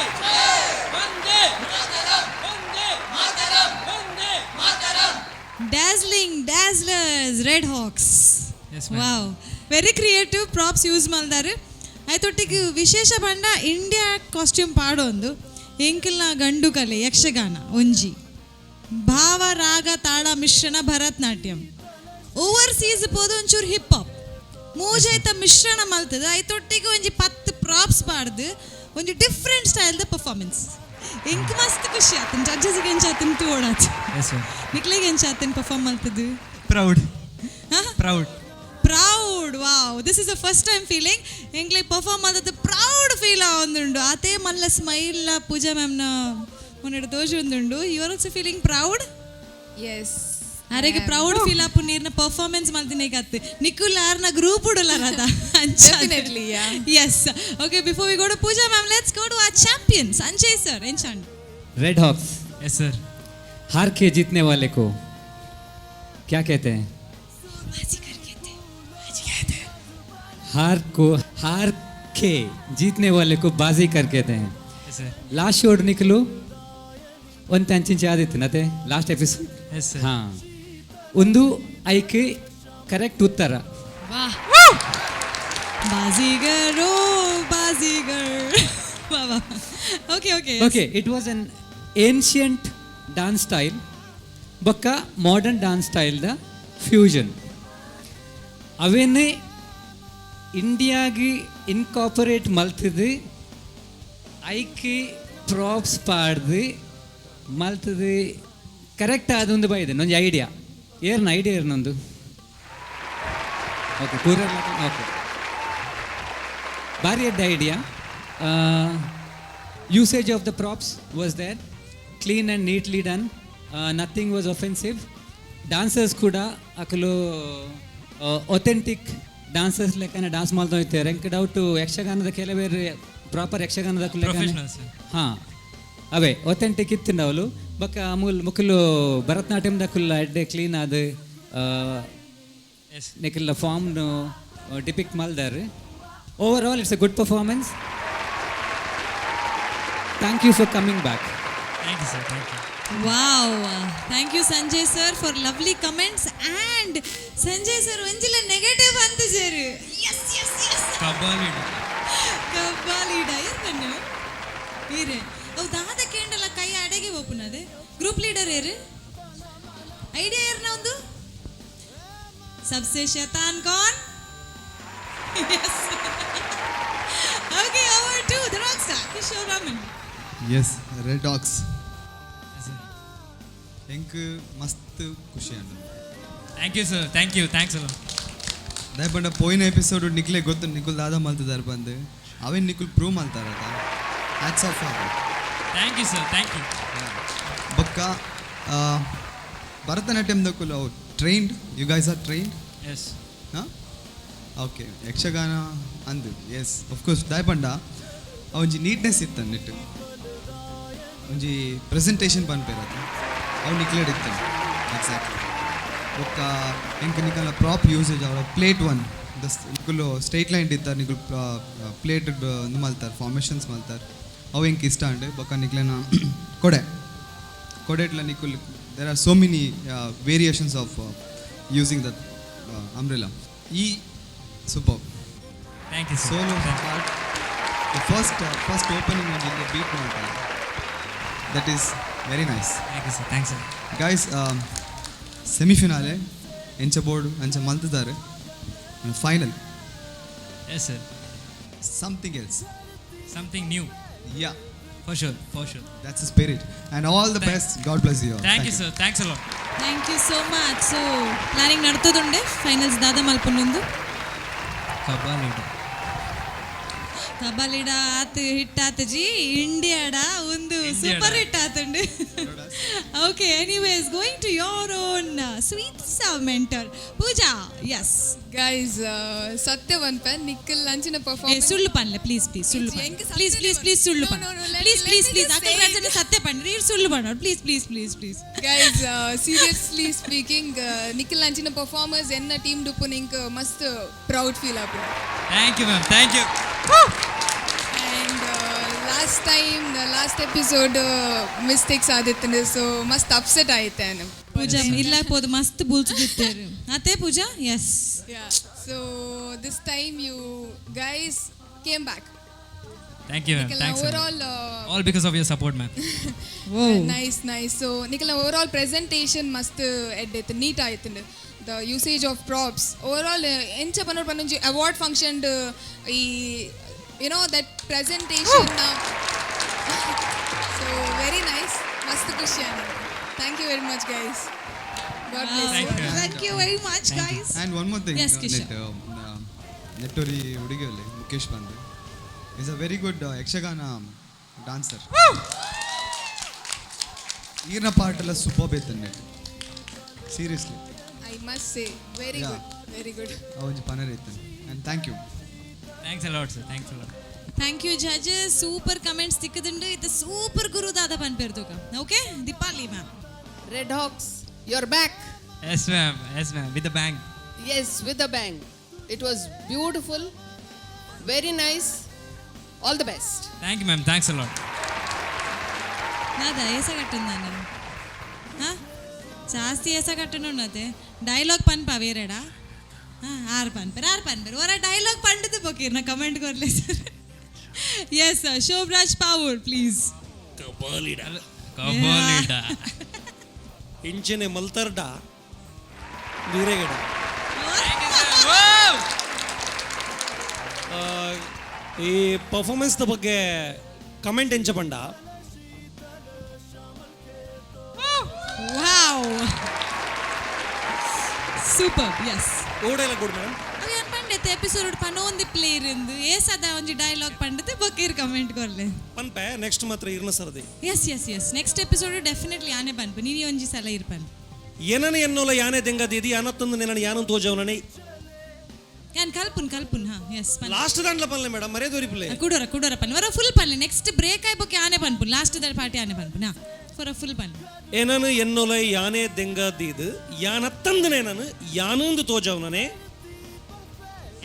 वंदे वंदे वंदे। Dazzling dazzlers Red Hawks. Yes, ma'am. Wow, very creative props use ಮಲ್ದಾರು. ಆಯ್ತೊಟ್ಟಿಗೆ ವಿಶೇಷ ಪಂಡ ಇಂಡಿಯಾ ಕಾಸ್ಟ್ಯೂಮ್ ಪಾಡೊಂದು ಎಂಕಲ್ನ ಗಂಡು ಕಲೆ ಯಕ್ಷಗಾನ ಒಂಜಿ ಭಾವ ರಾಗ ತಾಳ ಮಿಶ್ರಣ ಭರತನಾಟ್ಯಂ, ಓವರ್ ಸೀಸ್ ಪೋದು ಒಂಚೂರು ಹಿಪ್ ಹಾಪ್ ಮೂಜೈತ ಮಿಶ್ರಣ ಮಲ್ತದ. ಐತೊಟ್ಟಿಗೆ ಒಂಜಿ 10 ಪ್ರಾಪ್ಸ್ ಪಾಡ್ದು ಒಂಜಿ ಡಿಫ್ರೆಂಟ್ ಸ್ಟೈಲ್ದ ಪರ್ಫಾರ್ಮೆನ್ಸ್. ಎಂಕ್ ಮಸ್ತ್ ಖುಷಿ ಆತನ್. ಜಡ್ಜಸ್ಗೆ ಎಂಚ ಆತನ್ ತೂವೊಡಾತು. Yes, sir. ನಿಕ್ಲೆಗ್ ಎಂಚ ಆತನ್ perform ಮಲ್ತದು? Proud, proud. Proud, wow, this is a first time feeling. ಎಂಕ್ಲೆ perform ಆದದ್ದು ಪ್ರೌಡ್ ಫೀಲ್ ಆವೊಂದುಂಡು. ಆತೇ ಮಲ್ಲ ಸ್ಮೈಲ್ ಪೂಜಾ ಮ್ಯಾಮ್ನ ಮೊನ್ನೆ ತೋಜೊಂದುಂಡು. You are also feeling proud? Yes. ಅರೆಗೆ proud feel app ನೀರ್ನ ಪರ್ಫಾರ್ಮೆನ್ಸ್ ಮಲ್ತಿನ ಕತ್ತು ನಿಕುಲ್ ಆರ್ನ group ಉಡಲಾರದ. Definitely, yeah. Yes, okay, before we go to Pooja ma'am, let's go to our champion Sanjay sir. ಎಂಚಾಂಡ್? Red hawks. Yes, sir. हार के जीतने वाले को क्या कहते हैं? बाजीगर कहते. हार को, हार के जीतने वाले को बाजीगर कहते हैं. Yes, sir. Last ಶೋಡ್ ನಿಕಲು ಒಂದು ಅಂಚಿಂಚಿ ಆದಿತ್ತು ನತೆ ಲಾಸ್ಟ್ ಎಪಿಸೋಡ್. Yes, sir. ಹಾಂ, ಒಂದು ಐಕೆ ಕರೆಕ್ಟ್ ಉತ್ತರ. ವಾಹ್, ಬಾಜಿಗರ್ ಓ ಬಾಜಿಗರ್, ವಾ ವಾ, okay okay. Okay, it was an ancient dance style ಬೊಕ್ಕ ಮಾಡರ್ನ್ ಡಾನ್ಸ್ ಸ್ಟೈಲ್ದ ಫ್ಯೂಷನ್. ಅವೇನೇ ಇಂಡಿಯಾಗಿ ಇನ್ಕಾಪರೇಟ್ ಮಲ್ತದು, ಐಕಿ ಪ್ರಾಪ್ಸ್ ಪಾಡ್ದು ಮಲ್ತದು. ಕರೆಕ್ಟ್ ಆದೊಂದು ಬೈದೆ ಒಂಜಿ ಐಡಿಯಾ ಏರ್ನ ಐಡಿಯಾ ಏರ್ನೊಂದು. ಓಕೆ, ಪೂರ ಓಕೆ. ಬಾರಿ ಎಡ್ಡೆ idea. Usage of the props was there, clean and neatly done, nothing was offensive. Dancers ಕೂಡ ಅಕುಲು ಒಥೆಂಟಿಕ್ ಡಾನ್ಸರ್ಸ್ ಲೆಕ್ಕನ ಡಾನ್ಸ್ ಮಾಡ್ತಾ ಇರ್ತಾರೆ. ಎಂಕ್ ಡೌಟ್, ಯಕ್ಷಗಾನದ ಕೆಲವೇರು ಪ್ರಾಪರ್ ಯಕ್ಷಗಾನದ. Professionals. ಹಾಂ, ಅವೇ ಒಥೆಂಟಿಕ್ ಇತ್ತಿಂಡ ಅವಳು. ಬೊಕ್ಕ ಅಮೂಲ್ ಮುಕುಲು ಭರತನಾಟ್ಯಂ ದಕುಲ್ಲ ಎಡ್ಡೆ ಕ್ಲೀನ್ ಆದ್ ನಿಕಲ್ನ ಫಾರ್ಮ್ ಡಿಪಿಕ್ಟ್ ಮಲ್ದಾರ್. Overall, it's a good performance. Thank you for coming back. Thank you, sir. Thank you. Wow, thank you, Sanjay sir, for lovely comments. And Sanjay sir ಒಂಜಿಲ negative ಅಂತ sir. S. ಕಬ್ಬಾಲಿಡ. ಕಬ್ಬಾಲಿಡ ಏರ್ bun ಈರೆ ಅವು ದಾದ ಕೇಂಡಲ ಕೈ ಅಡೆಗೆ ಒಪ್ಪುನದೆ. Group leader ಏರು? Idea ಏರ್ನ ಒಂದು? सबसे शैतान कौन? Yes, okay, over to the rock star Kishore Raman. S, red Hawks, ಎಂಕ್ ಮಸ್ತ್ ಖುಷಿ ಆಂಡ್. Thank you, sir. Thank you. Thanks ಅಲ್ಲ. ದಾಯಪಂಡ ಪೋಯಿನ ಎಪಿಸೋಡ್ ನಿಕ್ಲೆ ಗೊತ್ತು, ನಿಕುಲ್ ದಾದ ಮಲ್ತದಾರ ಬಂದು. ಅವೇನು ನಿಕುಲ್ prove ಮಲ್ತಾರತ. Hats off. Thank you, sir. Thank you. ಬೊಕ್ಕ ಭರತನಾಟ್ಯಂ ದಕುಲು ಅವು trained. You guys are trained? S. ಹಾಂ, ಓಕೆ. ಯಕ್ಷಗಾನ ಅಂದು, ಎಸ್, ಕೋರ್ಸ್. ದಾಯಪಂಡ ಒಂಜಿ ನೀಟ್ನೆಸ್ ಇತ್ತು ನೆಟ್, ಒಂಜಿ ಪ್ರೆಸೆಂಟೇಷನ್ ಪನ್ಪೇರದು, ಅವು ನಿಕ್ಲೆಡ್ ಇತ್ತು ಎಕ್ಸಾಕ್ಟ್ಲಿ. ಬೊಕ್ಕ ಎಂಕ್ ನಿಕಲ್ನ ಪ್ರಾಪ್ ಯೂಸೇಜ್, ಅವರ ಪ್ಲೇಟ್ ಒನ್ the ನಿಕುಲು ಸ್ಟ್ರೈಟ್ ಲೈನ್ ಇತ್ತಾರೆ, ನಿಕುಲು ಪ್ಲೇಟ್ ಒಂದು ಮಲ್ತಾರೆ, ಫಾರ್ಮೇಷನ್ಸ್ ಮಲ್ತಾರೆ, ಅವು ಎಂಕ್ ಇಷ್ಟ ಅಂಡ್. ಬೊಕ್ಕ ನಿಕ್ಲೆನ ಕೊಡೆ, ಕೊಡೆಟ್ಲ ನಿಕುಲ್ there are so many variations of using that umbrella. ಈ super. Thank you. Solo part, the first opening ಒಂದು ಬೀಟ್ ಮಾಡ್ತಾರೆ, that is very nice. Thank you, sir. Thanks, sir. Guys, ಸೆಮಿಫಿನಾಲೆ ಎಂಚ ಬೋರ್ಡ್ ಅಂಚ ಮಲ್ತಿದ್ದಾರೆ. Final yes sir. Something else. Something new. Yeah. For sure, for sure. That's spirit, and all the best. God bless you. Thank you, sir. Thanks a lot. Thank you so much. So planning ನಡ್ತದುಂಡೆ, finals ದಾದ ಮಲ್ಪುನೊಂದು. ಕಬಾಲಿಡ. ಕಬಾಲಿಡ ಆತ್ hit ಆತ್ ಜಿ. ಇಂಡಿಯಾಡ ಒಂದು super hit ಆತುಂಡು. Okay, anyways, going to your own sweet mentor Pooja. Yes. Guys, ಸತ್ಯ ಪನ್ಪೆ, nickel ಅಂಚಿನ ಪರ್ಫಾರ್ಮೆನ್ಸ್ ಸುಳ್ಳು ಪನ್ಲೆ, ಪ್ಲೀಸ್ ಪ್ಲೀಸ್, ಸುಳ್ಳು. ಪ್ಲೀಸ್ ಪ್ಲೀಸ್ ಪ್ಲೀಸ್, ಸುಳ್ಳು ಪನ್. ಪ್ಲೀಸ್ ಪ್ಲೀಸ್ ಪ್ಲೀಸ್, ಅಕ್ಕ ಸತ್ಯ ಪನ್ರಿ, ಸುಳ್ಳು ಪನ್ನೋಡು. Please please please please. Guys, seriously speaking, nickel ಅಂಚಿನ ಪರ್ಫಾರ್ಮರ್ಸ್ ಎನ್ನ ಟೀಮ್ ಡುಪ್ಪು ನಿಂಕ್ ಮಸ್ತ್ ಪ್ರೌಡ್ ಫೀಲ್ ಆಪುಂಡು. Thank you, ma'am. Thank you. And last time, last episode mistakes ಆದಿತ್ತಂಡು, so ಮಸ್ತ್ ಅಪ್ಸೆಟ್ ಆಯ್ತು ನಾನು. ಪೂಜಾ ಇಲ್ಲ ಪೋದು ಮಸ್ತ್ ಬುಲ್ಸುದಿತ್ತೇರು ಅತ್ತೆ ಪೂಜಾ. S. Yeah. So this time you guys came back. Thank you, ma'am. ನಿಕಲ್ನ thanks. Overall All because of your support, ma'am. Nice, nice. So ನಿಕಲ್ನ over all presentation ಮಸ್ತ್ ಎಡ್ಡೆ, neat ಆಯ್ತು. The usage of props overall ಎಂಚ ಪನ್ನೊಡು ಪನ್ನೊಂಜಿ award function ಈ that presentation, so very nice. ಮಸ್ತ್ ಖುಷಿ ಆಂಡ್. Thank you very much, guys. God bless. Thank you very much, guys. And one more thing. Yes, Kishore. Net ನೆಟ್ಟೋರಿ ಹುಡುಗಿಯಲ್ಲಿ Mukesh ಬಂದು is a very good Yakshagana dancer. ಈರ್ನ part ಎಲ್ಲ super ಇತ್ತು net, seriously. I must say, very good, very good. ಒಂಜಿ ಪನರ್ ಇತ್ತು, and thank you. Thanks a lot, sir. Thanks a lot. Thank you, judges. Super comments ತಿಕ್ಕದುಂಡು. ಇದು super ಗುರು ದಾದ ಪನ್ಪೇರ್ದುಕ. Okay, Deepali ma'am. Red Hawks, you're back. Yes, ma'am. Yes, ma'am. With the bang. Yes, with a bang. It was beautiful, very nice. All the best. Thank you, ma'am. Thanks a lot. ನಾದ ಏಸ ಕಟ್ಟುಂದಾನೆ? ಹಾ, ಜಾಸ್ತಿ ಏಸ ಕಟ್ಟುನುನ್ನತೆ. Dialogue ಪನ್ಪ ಬೇರೆಡ? ಹಾಂ, ಆರು ಪನ್ಪೇರು, ಆರು ಪನ್ಪೇರು. ಹೊರ dialogue ಪಂಡದು ಬೊಕೀರ್ನ comment ಕೊರ್ಲೆ sir. Yes, Shobharaj Pavoor, please. ಕಬಾಲಿಡ. ಕಬಾಲಿಡ. ಇಂಚನೆ ಮಲ್ತರ್ಡ ದೂರೆಗಡ. ಈ ಪರ್ಫಾರ್ಮೆನ್ಸ್ದ ಬಗ್ಗೆ ಕಮೆಂಟ್ ಎಂಚ ಪಂಡ ವಾವ್, ಸೂಪರ್, ಎಸ್. ಓಡೆಲ್ಲ ಗುಡ್ ಮೇಡಮ್. ಅವು ಏನ್ ಪಂಡೆ? ಇತ್ತೆ ಎಪಿಸೋಡ್ ಪನೋಂದಿ ಪ್ಲೇ ಇರಂದು ಏಸದ ಒಂಜಿ ಡೈಲಾಗ್ ಪಂಡತೆ ಬೊಕ್ಕೇರ್ ಕಮೆಂಟ್ ಕೊರ್ಲೆ. ಪನ್ಪೆ ನೆಕ್ಸ್ಟ್ ಮಾತ್ರ ಇರ್ನ ಸರದಿ. Yes yes yes next episode definitely ಆನೆ ಪನ್ಪು, ನೀನಿ ಒಂಜಿ ಸಲ ಇರ್ಪನ್. ಏನನ ಎನ್ನೋಲ ಯಾನೆ ದೆಂಗದೀದಿ ಯಾನತ್ತಂದು ನೆನನ ಯಾನನ್ ತೋಜವನನೆ. ಯಾನ್ ಕಲ್ಪುನ್ ಕಲ್ಪುನ್, ಹಾ ಎಸ್. ಲಾಸ್ಟ್ ದಾಂಡ್ಲ ಪನ್ಲೆ ಮೇಡಮ್, ಮರೇ ದೊರಿಪುಲೆ. ಕುಡೋರ ಕುಡೋರ ಪನ್ಲೆ, ವರ ಫುಲ್ ಪನ್ಲೆ. ನೆಕ್ಸ್ಟ್ ಬ್ರೇಕ್ ಆಯ್ಬೊಕ್ಕೆ ಆನೆ ಪನ್ಪು, ಲಾಸ್ಟ್ the party ಆನೆ ಪನ್ಪು ನಾ ಫಾರ್ ಫುಲ್ ಪನ್ಲೆ. ಏನನು ಎನ್ನೊಲ ಯಾನೆ ದೆಂಗದೀದು ಯಾನತ್ತಂದು ನೆನನು ಯಾನಂದು ತೋಜವನನೆ.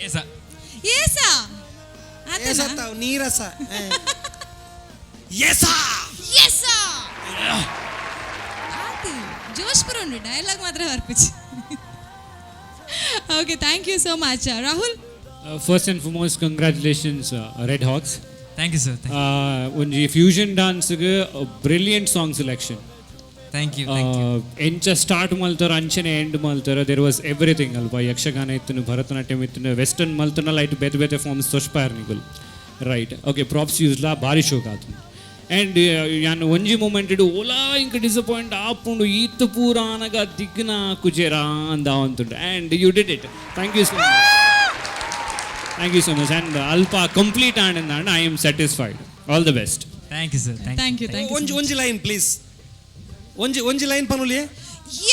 ಏಸ ಏಸಾ. ಏಸತ್ತ ನೀರಸ ಏಸಾ. ಏಸಾ ಆತು ಜೋಶ್ ಬರೋಂಡು ಡೈಲಾಗ್ ಮಾತ್ರ ಬರ್ಪಿಚಿ. Okay, thank you so much Rahul. First and foremost, congratulations, Red Hawks. Thank you, sir. Thank ಒಂಜಿ ಫ್ಯೂಷನ್ ಡಾನ್ಸ್ಗೆ brilliant song selection. Thank you, thank you. ಎಂಚ ಸ್ಟಾರ್ಟ್ ಮಲ್ತಾರ ಅಂಚನೆ ಎಂಡ್ ಮಲ್ತಾರ, there was everything ಅಲ್ಪ. ಯಕ್ಷಗಾನ ಇತ್ತು, ಭರತನಾಟ್ಯಂ ಇತ್ತು, ವೆಸ್ಟರ್ನ್ ಮಲ್ತನ ಲೈಟ್ ಬೇತೆ ಬೇತೆ ಫಾರ್ಮ್ಸ್ ತೋಚ್ಪಾಯರ್ ನಿಗುಲ್. ರೈಟ್, ಓಕೆ, ಪ್ರಾಪ್ಸ್ ಯೂಸ್ಲಾ ಭಾರಿ ಶೋಕ್ ಆತು. ಆ್ಯಂಡ್ ಯಾನ್ ಒಂಜಿ ಮೂಮೆಂಟ್ ಇಡು ಓಲಾ ಇಂಕ ಡಿಸಪಾಯಿಂಟ್ ಆಪುಂಡು ಈತ್ ಪೂರಾನಗ ದಿಗ್ನ ಕುಜೇರಾ ಅಂದ ಅಂತುಂಡು. And you did it. Thank you so much, thank you so much. And ಅಲ್ಪ complete and and I am satisfied. All the best. Thank you, sir. Thank you, thank you. ಒಂಜಿ ಒಂಜಿ line please, ಒಂಜಿ ಒಂಜಿ line ಪನುಲಿಯೇ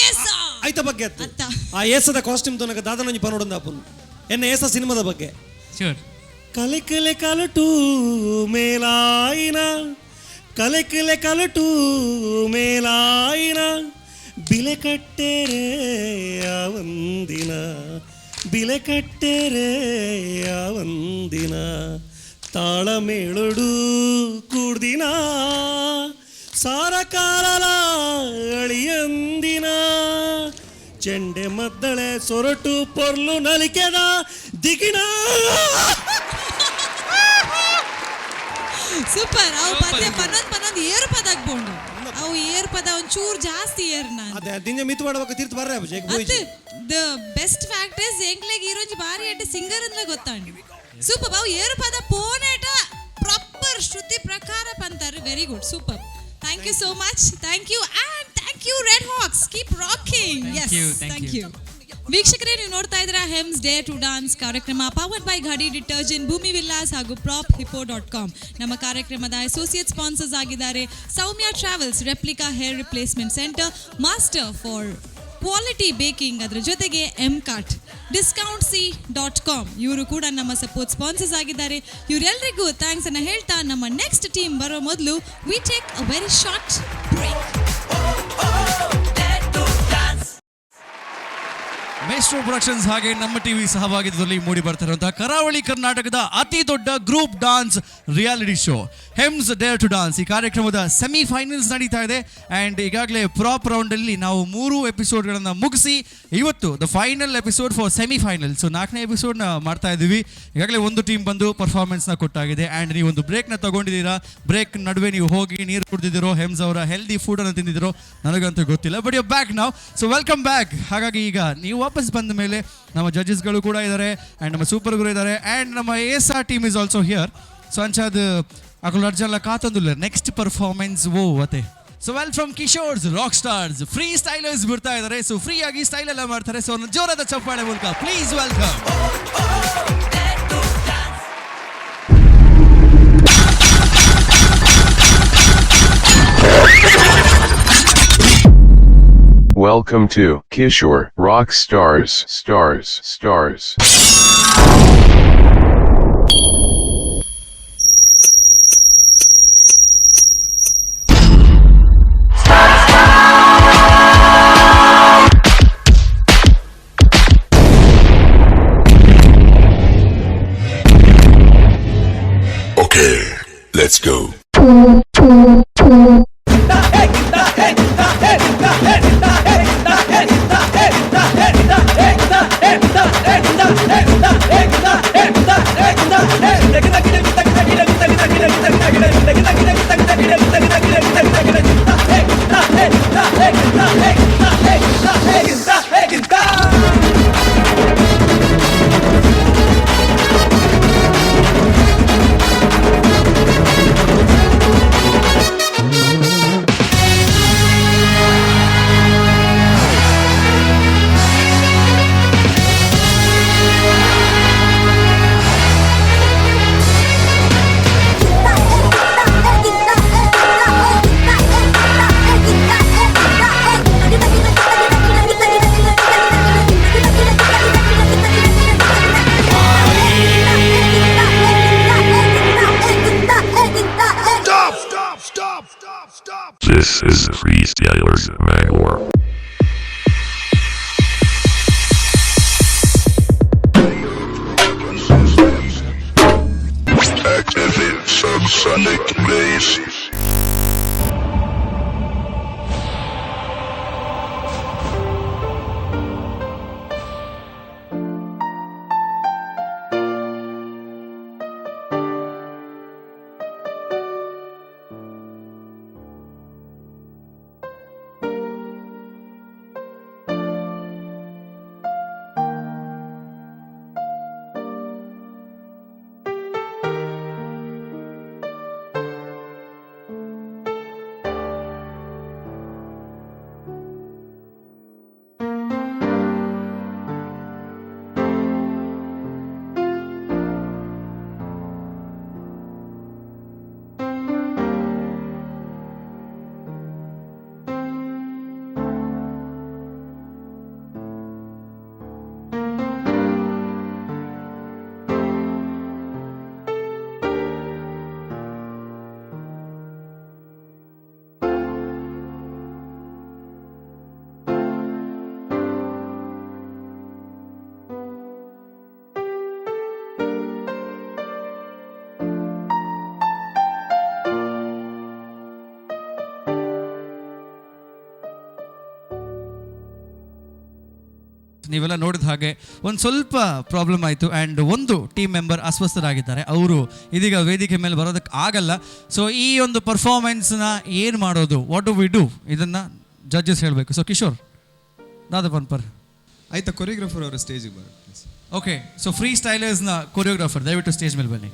ಏಸಾ ಐತ ಬಗ್ಗೆ ಅತ್ತ. ಆ ಏಸದ costume ತೋನಗ ದಾದನೊಂಜಿ ಪನೋಡಂದ ಆಪುನು ಎನ್ನ ಏಸ ಸಿನಿಮಾದ ಬಗ್ಗೆ. ಶೂರ್. ಕಲೆ ಕಲೆ ಕಲಟು ಮೇಲಾಯಿನ ಕಲೆ ಕಲೆ ಕಲಟು ಮೇಲಾಯಿನ ಬಿಲೆ ಕಟ್ಟೆರೆ ಆವಂದಿನ ಬಿಲೆ ಕಟ್ಟೆರೆ ಆವಂದಿನ ತಾಳಮೇಳುಡು ಕೂಡ್ದಿನ ಸಾರಕಾಲಲ ಅಳಿಯಂದಿನ ಚೆಂಡೆ ಮದ್ದಳೆ ಸೊರಟು ಪೊರ್ಲು ನಲಿಕೆದ ದಿಗಿಣ. ಸೂಪರ್. ಅವು ಪದ್ಯ ಪನ್ನೊಂದು ಪನ್ನೊಂದು ಏರು ಪದ ಆಗ್ಬೋಂಡು, ಅವು ಏರು ಪದ ಒಂಚೂರು ಜಾಸ್ತಿ ಏರ್ನ. ಅದೇ ದಿಂಜ ಮಿತ್ ಮಾಡಬೇಕು ತೀರ್ಥ ಬರ್ರೆ ಅಬ್ಬು Jake ಬೋಯ್ಜಿ. The best fact is ಎಂಕ್ಲೆಗ್ ಈರೊಂಜಿ ಬಾರಿ ಎಡ್ಡೆ ಸಿಂಗರ್ ಅಂದ್ಲೆ ಗೊತ್ತಾಂಡು. ಸೂಪರ್. ಅವು ಏರು ಪದ ಪೋನೇಟ ಪ್ರಾಪರ್ ಶ್ರುತಿ ಪ್ರಕಾರ ಪಂತಾರೆ. Very good, super. Thank you so much. Thank you and thank you Red Hawks. Keep rocking. Thank yes you, thank thank you. You. ವೀಕ್ಷಕರೇ, ನೀವು ನೋಡ್ತಾ ಇದ್ದೀರಾ ಹೆಮ್ಸ್ ಡೇರ್ ಟು ಡಾನ್ಸ್ ಕಾರ್ಯಕ್ರಮ powered by Ghadi detergent, Bhoomi Villas ಹಾಗೂ prop hippo dot com. ನಮ್ಮ ಕಾರ್ಯಕ್ರಮದ associate sponsors ಆಗಿದ್ದಾರೆ Soumya travels, replica hair replacement centre, master for quality baking, ಅದರ ಜೊತೆಗೆ M cart, discount C dot com. ಇವರು ಕೂಡ ನಮ್ಮ ಸಪೋರ್ಟ್ ಸ್ಪಾನ್ಸರ್ಸ್ ಆಗಿದ್ದಾರೆ. ಇವರೆಲ್ಲರಿಗೂ thanks ಅನ್ನು ಹೇಳ್ತಾ ನಮ್ಮ ನೆಕ್ಸ್ಟ್ ಟೀಮ್ ಬರೋ ಮೊದಲು we take a very short break. Maestro Productions ಹಾಗೆ ನಮ್ಮ ಟಿವಿ ಸಹಭಾಗಿತ್ವದಲ್ಲಿ ಮೂಡಿ ಬರ್ತಿರುವಂತಹ ಕರಾವಳಿ ಕರ್ನಾಟಕದ ಅತಿ ದೊಡ್ಡ group dance reality show Hems dare to dance ಈ ಕಾರ್ಯಕ್ರಮದ ಸೆಮಿಫೈನಲ್ಸ್ ನಡೀತಾ ಇದೆ. ಆ್ಯಂಡ್ ಈಗಾಗಲೇ ಪ್ರಾಪ್ ರೌಂಡಲ್ಲಿ ನಾವು 3 ಎಪಿಸೋಡ್ಗಳನ್ನು ಮುಗಿಸಿ ಇವತ್ತು the final episode for semifinal, so 4ನೇ ಎಪಿಸೋಡ್ನ ಮಾಡ್ತಾ ಇದ್ದೀವಿ. ಈಗಾಗಲೇ ಒಂದು ಟೀಮ್ ಬಂದು ಪರ್ಫಾರ್ಮೆನ್ಸ್ನ ಕೊಟ್ಟಾಗಿದೆ. ಆ್ಯಂಡ್ ನೀವು ಒಂದು ಬ್ರೇಕ್ನ ತಗೊಂಡಿದ್ದೀರಾ. ಬ್ರೇಕ್ ನಡುವೆ ನೀವು ಹೋಗಿ ನೀರು ಕುಡಿದಿದ್ದೀರೋ, ಹೆಮ್ಸ್ ಅವರ ಹೆಲ್ದಿ ಫುಡನ್ನು ತಿಂದಿದ್ದೀರೋ ನನಗಂತೂ ಗೊತ್ತಿಲ್ಲ, ಬಟ್ you back ನಾವು, ಸೊ welcome back. ಹಾಗಾಗಿ ಈಗ ನೀವು ವಾಪಸ್ ಬಂದ ಮೇಲೆ ನಮ್ಮ ಜಡ್ಜಸ್ಗಳು ಕೂಡ ಇದ್ದಾರೆ ಆ್ಯಂಡ್ ನಮ್ಮ ಸೂಪರ್ ಗುರು ಇದ್ದಾರೆ ಆ್ಯಂಡ್ ನಮ್ಮ S R team is also here. So ಅಂಚಾದ ಅಕುಲ್ ಅರ್ಜಲ್ಲ ಕಾತಂದುಲ್ಲ ನೆಕ್ಸ್ಟ್ ಪರ್ಫಾರ್ಮೆನ್ಸ್ ಓ ಅತೆ. So well from Kishore's rock stars free stylers ಬಿಡ್ತಾ ಇದ್ದಾರೆ. ಸೊ ಫ್ರೀ ಆಗಿ ಸ್ಟೈಲ್ ಎಲ್ಲ ಮಾಡ್ತಾರೆ. ಸೊ ಜೋರಾದ ಚಪ್ಪಾಳೆ ಮೂಲಕ please welcome. Welcome to Kishore Rock Stars Stars Stars. Okay, let's go. This is Freestylers Mangalore. Activate subsonic base. ನೀವೆಲ್ಲ ನೋಡಿದ ಹಾಗೆ ಒಂದು ಸ್ವಲ್ಪ ಪ್ರಾಬ್ಲಮ್ ಆಯಿತು ಆ್ಯಂಡ್ ಒಂದು ಟೀಮ್ ಮೆಂಬರ್ ಅಸ್ವಸ್ಥರಾಗಿದ್ದಾರೆ. ಅವರು ಇದೀಗ ವೇದಿಕೆ ಮೇಲೆ ಬರೋದಕ್ಕೆ ಆಗಲ್ಲ. ಸೊ ಈ ಒಂದು ಪರ್ಫಾರ್ಮೆನ್ಸ್ನ ಏನು ಮಾಡೋದು, what do we do, ಇದನ್ನು ಜಡ್ಜಸ್ ಹೇಳಬೇಕು. ಸೊ ಕಿಶೋರ್ ದಾದ ಪನ್ಪರ್ ಆಯ್ತಾ, ಕೊರಿಯೋಗ್ರಾಫರ್ ಅವರ ಸ್ಟೇಜಿಗೆ ಬರೋ. ಓಕೆ, ಸೊ ಫ್ರೀ ಸ್ಟೈಲರ್ಸ್ನ ಕೊರಿಯೋಗ್ರಾಫರ್ ದಯವಿಟ್ಟು ಸ್ಟೇಜ್ ಮೇಲೆ ಬನ್ನಿ.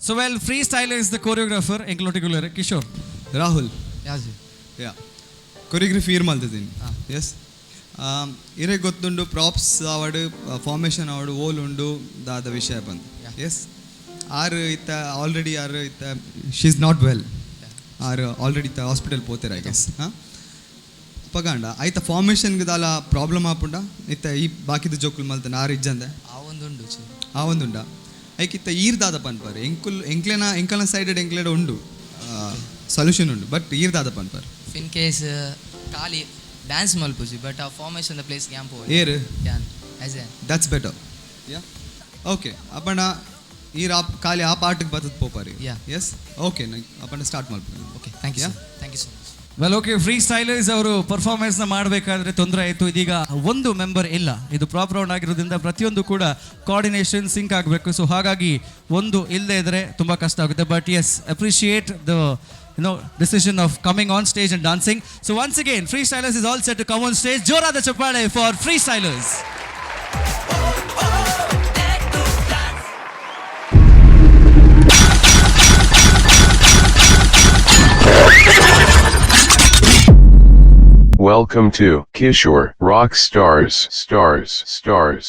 So well, free stylers the choreographer ಎಂಕ್ಲೋಟಿಕ್ಯುಲರ್ Kishore. Rahul ಯಾ ಕೊರಿಯೋಗ್ರಫಿ ಇರ್ ಮಲ್ತಿದ್ದೀನಿ. ಎಸ್, ಇರೇ ಗೊತ್ತುಂಡು ಪ್ರಾಪ್ಸ್ ಆವಡು ಫಾರ್ಮೇಷನ್ ಆವಡು ಓಲ್ ಉಂಡು ದಾದ ವಿಷಯ ಬಂದು. ಎಸ್, ಆರು ಇತ್ತ ಆಲ್ರೆಡಿ ಆರು ಇತ್ತ she is not well, are already ಇತ್ತ ಹಾಸ್ಪಿಟಲ್ ಪೋತೇರ I guess. ಹಾಂ ಪಗಾಂಡ ಆಯ್ತ ಫಾರ್ಮೇಷನ್ಗೆ ದಾಲ ಪ್ರಾಬ್ಲಮ್ ಆಪುಂಡ ಇತ್ತ ಈ ಬಾಕಿದ ಜೋಕುಲ್ ಮಲ್ತಾನೆ ಆರು ಇಜ್ಜಂದೆ ಆ ಒಂದುಂಡ ಐಕಿತ್ತ ಈರ್ದಾದ ಪನ್ಪಾರ್ ಎಂಕುಲ್ ಎಂಕ್ಲೆನ ಎಂಕಲ್ನ ಸೈಡೆಡ್ ಎಂಕ್ಲೆಡ ಉಂಡು ಸೊಲ್ಯೂಷನ್ ಉಂಡು, ಬಟ್ ಈರ್ದಾದ ಪನ್ಪಾರ್ ಇನ್ ಕೇಸ್ ಖಾಲಿ ಡ್ಯಾನ್ಸ್ ಮಲ್ಪುಜಿ ಬಟ್ ಆ formation the place camp air ಯಾನ್ as a that's better. Yeah okay Appanna ಈರ್ ಆ ಖಾಲಿ ಆ ಪಾರ್ಟಿಗೆ ಬರ್ತದ ಪೋಪಾರಿ. ಎಸ್ ಓಕೆ, ಅಪ್ಪಣ್ಣ ಸ್ಟಾರ್ಟ್ ಮಲ್ಪು. Okay, thank you, thank you so much. Well okay, free stylers ಅವರು ಪರ್ಫಾರ್ಮೆನ್ಸ್ನ ಮಾಡಬೇಕಾದ್ರೆ ತೊಂದರೆ ಆಯಿತು. ಇದೀಗ ಒಂದು ಮೆಂಬರ್ ಇಲ್ಲ, ಇದು ಪ್ರಾಪ್ ರೌಂಡ್ ಆಗಿರೋದ್ರಿಂದ ಪ್ರತಿಯೊಂದು ಕೂಡ ಕೋಆರ್ಡಿನೇಷನ್ ಸಿಂಕ್ ಆಗಬೇಕು. ಸೊ ಹಾಗಾಗಿ ಒಂದು ಇಲ್ಲದೆ ಇದ್ದರೆ ತುಂಬ ಕಷ್ಟ ಆಗುತ್ತೆ. But yes, appreciate the decision of coming on stage and dancing. So once again, free stylers is all set to come on stage. ಜೋರಾದ ಚಪ್ಪಾಳೆ for free stylers. Welcome to Kishore Rock Stars Stars Stars.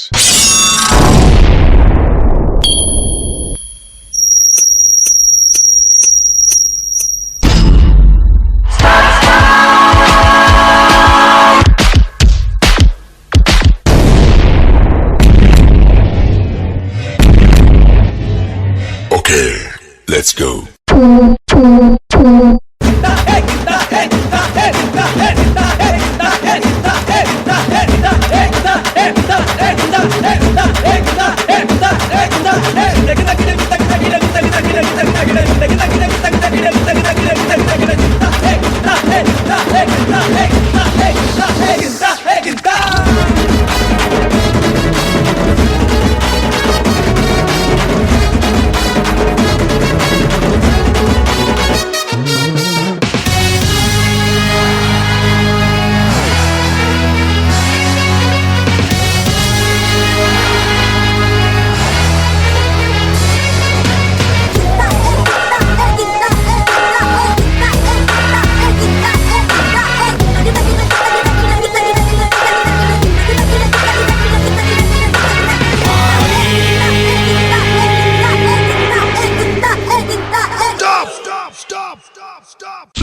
Okay, let's go.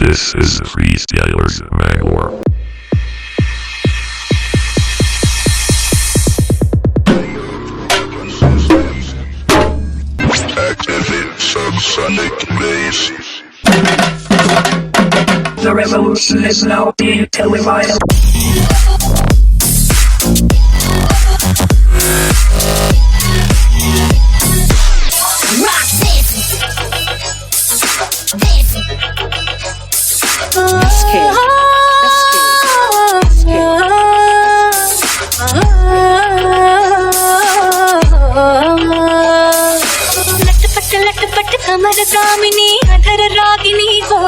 This is Freestylers Mangalore. Activate subsonic base. The revolution is now being televised. Rock this. This. SK. SK. SK. लटपट लटपट कमर दामिनी अधर रागिनी हो।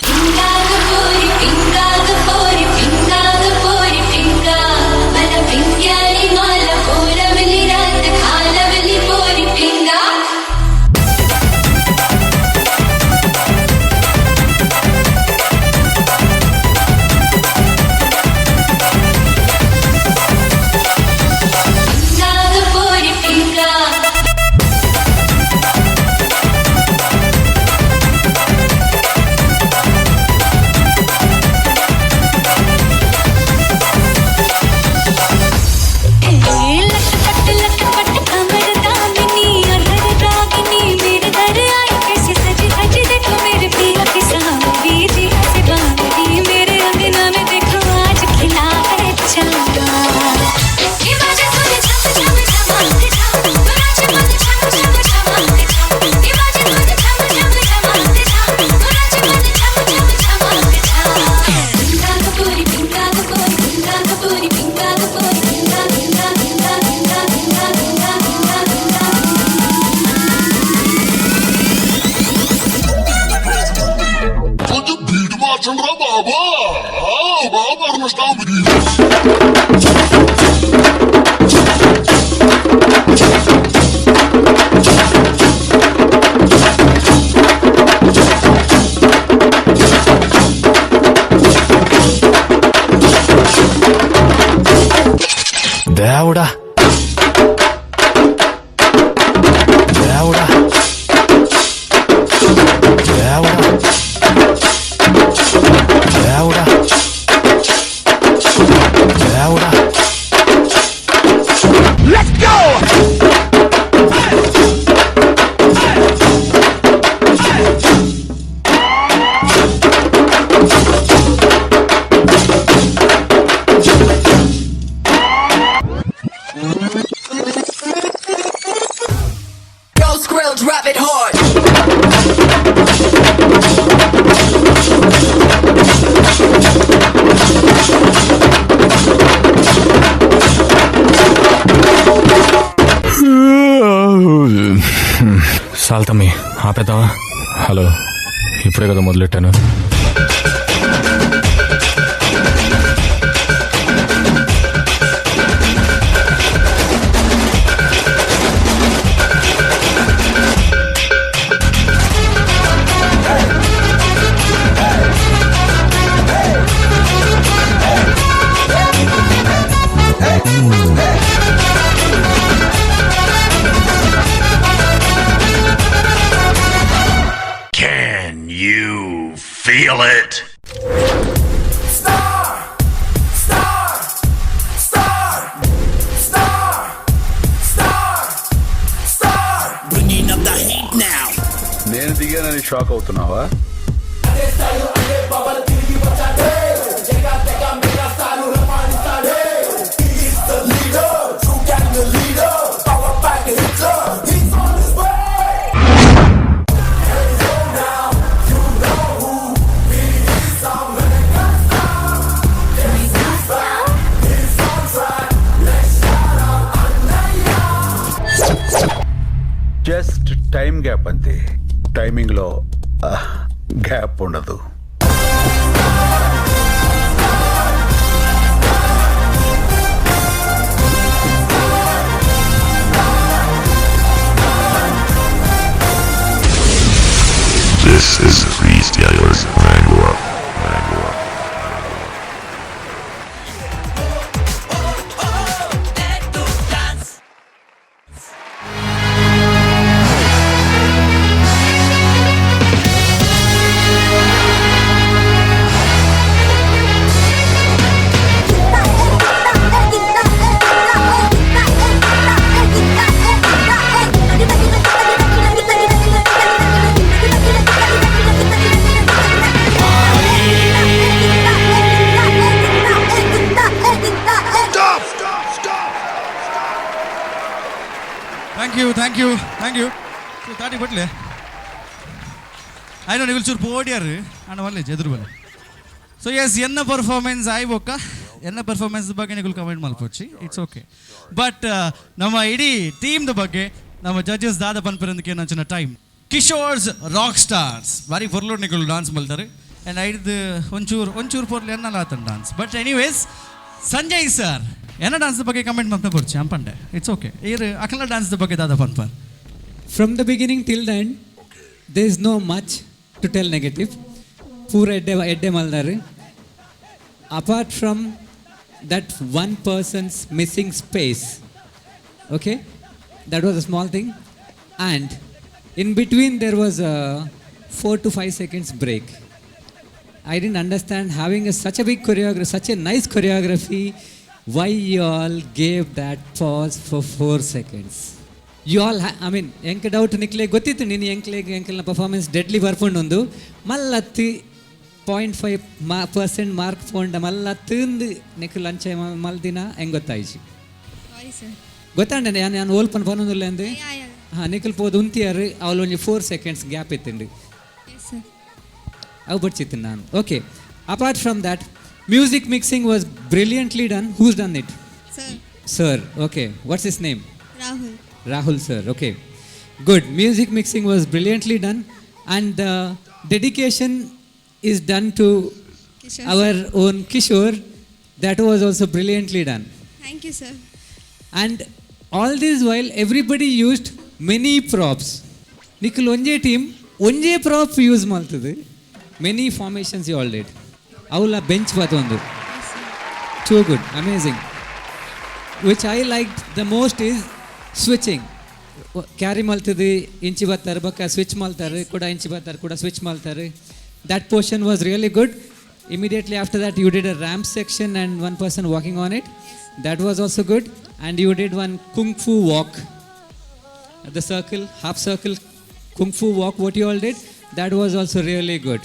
पिंगाग पोरी पिंगाग पोरी पिंगा बल पिंग्याली माला कोरवली रात खालवली पोरी पिंगा। पिंगाग पोरी पिंगा। लटपट लटपट कमर दामिनी अधर रागिनी मेरे दर आई कैसे सज धज देखो मेरे पिया के सामने जिया से बांधनी मेरे अंगना में देखो आज खिला है चांद। ये बाजे धुन झम झम झमाक झम नाच मन झम झम झमाक झम। ये बाजे धुन झम झम झमाक झम नाच मन झम झम झमाक झम। पिंगा कपूरी पिंगा कपूरी पिंगा कपूरी पिंगा कपूरी पिंगा पिंगा पिंगा पिंगा पिंगा पिंगा पिंगा पिंगा। దేవుడా దేవుడా దేవుడా దేవుడా దేవుడా. Let's go! Go Skrill, drop it hard. సాల్తమ్మి ఆపేద్దామా? హలో, ఇప్పుడే కదా మొదలెట్టాను. Can you feel it? Star, star, star, star, star, star. Bringing up the heat now. నేను దిగానని షాక్ అవుతున్నావా? జస్ట్ టైం గ్యాప్ అంతే. టైమింగ్లో గ్యాప్ ఉండదు. This is Freestylers Bangalore. Bangalore. Thank you. Thank you, thank you, thank you. So ತಾಟಿ ಬಟ್ಲೆ ಆಯ್ನ ನಿಗುಲ್ ಚೂರು ಪೋಡಿಯಾರು ಅಣ್ಣ ಒಲ್ಲೆ ಎದುರು ಬಲೆ. ಸೊ S, ಎನ್ನ ಪರ್ಫಾರ್ಮೆನ್ಸ್ ಆಯ್ಬೋಕ, ಎನ್ನ ಪರ್ಫಾರ್ಮೆನ್ಸ್ ಬಗ್ಗೆ ನಿಗುಲ್ ಕಮೆಂಟ್ ಮಲ್ಪೊಚ್ಚಿ, it's okay. But ನಮ್ಮ ಇಡೀ ಟೀಮ್ದ ಬಗ್ಗೆ ನಮ್ಮ ಜಡ್ಜಸ್ ದಾದ ಪನ್ಪರಂದಕ್ಕೆ ನಂಚಿನ ಟೈಮ್. ಕಿಶೋರ್ಸ್ ರಾಕ್ ಸ್ಟಾರ್ಸ್ ಬಾರಿ ಪೊರ್ಲೋಡ್ ನಿಗುಲ್ ಡಾನ್ಸ್ ಮಲ್ತಾರೆ. ಆ್ಯಂಡ್ ಐದು ಒಂಚೂರು ಒಂಚೂರು ಪೊರ್ಲು ಎನ್ನಲ್ಲ ಆತನ dance. But anyways, Sanjay sir ಎನ್ನ ಡಾನ್ಸ್ ಬಗ್ಗೆ ಕಮೆಂಟ್ ಮಾಡ್ತಾ ಬರ್ಚಿ ಅಂಪಂಡೆ, it's okay. ಇರು ಅಕಲ ಡಾನ್ಸ್ ಬಗ್ಗೆ ದಾದ ಪನ್ಪರ್. From the beginning till the end, there is no much to tell negative. ಪೂರ ಎಡ್ಡೆ ಎಡ್ಡೆ ಮಲ್ದಾರು. Apart from that one person's missing space, okay, that was a small thing. And in between there was a 4 to 5 seconds break. I didn't understand, having such a big choreography, such a nice choreography, why you all gave that pause for 4 seconds. You all, I mean, ಎಂಕ್ doubt ನಿಕ್ಲೆ ಗೊತ್ತಿತ್ತು ನೀನು ಎಂಕ್ಲೆಗ್ ಎಂಕಲ್ನ performance deadly ಬರ್ಪುಂಡು. ಮಲ್ಲತ್ತಿ 0.5 ಮಾ percent mark ಫೋಂಡ ಮಲ್ಲ ತಿಂದು ನಿಕ್ಲು ಅಂಚೆ ಮಲ್ದಿನ ಹೆಂಗ್ ಗೊತ್ತಾಯ್ತು? Sorry sir. ಗೊತ್ತಾಂಡ ನಾನು ನಾನು ಓಲ್ಪನ್ ಪನೊಂದುಲ್ಲ ಅಂದು. ಯಾ. ಹಾಂ, ನಿಖಲ್ ಪೋದು ಉಂತಿಯಾರು ಅವಳು ಒಂಜಿ 4 ಸೆಕೆಂಡ್ಸ್ ಗ್ಯಾಪ್ ಇತ್ತುಂಡು. Yes sir. ಅವು ಬಡ್ಚಿತ್ತು ನಾನು. Okay, apart from that, music mixing was brilliantly done. Who's done it? Sir. Sir, okay. What's his name? Rahul. Rahul sir, okay, good. Music mixing was brilliantly done and the dedication is done to Kishore. Our own Kishore. That was also brilliantly done. Thank you, sir. And all this while, everybody used many props. Nikhil ಒಂಜೇ team ಒಂಜೇ prop use ಮಾಡ್ತದೆ many formations you all did. ಅವಲ bench ಒಂದು too good, amazing. Which I like the most is switching. Carry ಮಲ್ತದೆ ಇಂಚಿ ಬರ್ತಾರೆ, ಬೊಕ್ಕ switch ಮಾಡ್ತಾರೆ, ಕೂಡ ಇಂಚಿ ಬರ್ತಾರೆ, ಕೂಡ ಸ್ವಿಚ್ ಮಾಡ್ತಾರೆ. That portion was really good. Immediately after that, you did a ramp section and one person walking on it. That was also good. And you did one kung fu walk, the circle, half circle kung fu walk, what you all did, that was also really good.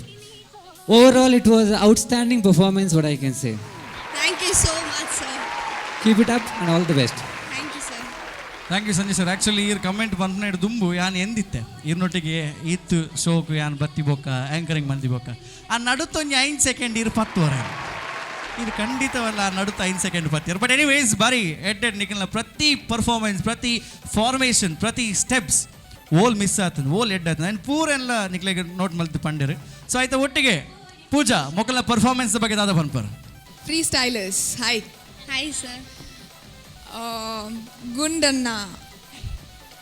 Overall, it was outstanding performance, what I can say. Thank you so much, sir. Keep it up and all the best. Thank you, sir. Thank you Sanjay sir. Actually ಈರ್ comment ಬಂದ್ಮೇಲೆ ದುಂಬು ಯಾನ್ ಎಂದಿತ್ತೆ ಈರ್ನೊಟ್ಟಿಗೆ ಇತ್ತು ಶೋಕು ಯಾನ್ ಬತ್ತಿ ಬೊಕ್ಕ anchoring ಮಂದಿ ಬೊಕ್ಕ ಆ ನಡುತ್ತೊಂಜಿ 5 ಸೆಕೆಂಡ್ ಇರು ಪತ್ತುವರೆ ಇದು ಖಂಡಿತವಲ್ಲ. ಆ ನಡುತ್ತ 5 ಸೆಕೆಂಡ್ ಪತ್ತಿರು. ಬಟ್ ಎನಿವೇಸ್, ಬಾರಿ ಎಡ್ಡೆಡ್ ನಿಖಲ್ನ ಪ್ರತಿ ಪರ್ಫಾರ್ಮೆನ್ಸ್, ಪ್ರತಿ ಫಾರ್ಮೇಷನ್, ಪ್ರತಿ ಸ್ಟೆಪ್ಸ್ ಓಲ್ ಮಿಸ್ ಆತಂದು ಓಲ್ ಎಡ್ ಆತಂದು ಆ್ಯಂಡ್ ಪೂರ ಎಲ್ಲ ನಿಕ್ಲೆಗ್ ನೋಟ್ ಮಲ್ತು ಪಂಡಿರು. ಸೊ ಆಯ್ತಾ ಒಟ್ಟಿಗೆ ಪೂಜಾ ಮೊಕಲ ಪರ್ಫಾರ್ಮೆನ್ಸ್ ಬಗ್ಗೆ ದಾದ ಪನ್ಪರ್. Free stylers, hi. Hi sir. Gundanna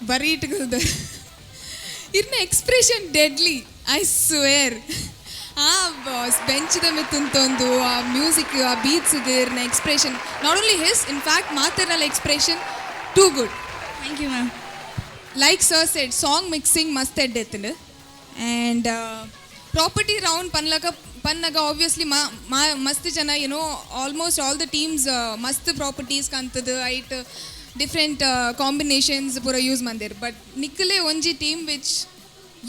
ಬರೀಟ್ಗಲ್ದ ಇರ್ನ ಎಕ್ಸ್ಪ್ರೆಷನ್ ಡೆಡ್ಲಿ, I square. ಆ ಬೆಂಚ್ದ ಮಿತ್ತಂತೊಂದು ಆ ಮ್ಯೂಸಿಕ್ ಆ ಬೀಟ್ಸ್ಗೆ ಇರ್ನ expression, not only his, in fact ಮಾತಿರ್ನಲ್ಲ expression too good. Thank you, ma'am. Like sir said, song mixing ಮಸ್ತ್ ಎಡ್ಡೆತ್ತಂಡು. ಆ್ಯಂಡ್ ಪ್ರಾಪರ್ಟಿ ರೌಂಡ್ ಪನ್ಲಕ ಪನ್ನಾಗ ಆಬ್ವಿಯಸ್ಲಿ ಮಸ್ತ್ ಜನ, almost all the teams ಮಸ್ತ್ properties ಕಂತದ ಐಟ್ different combinations ಪೂರ ಯೂಸ್ ಮಂದಿರ್. ಬಟ್ ನಿಕ್ಕಲೆ ಒಂಜಿ team which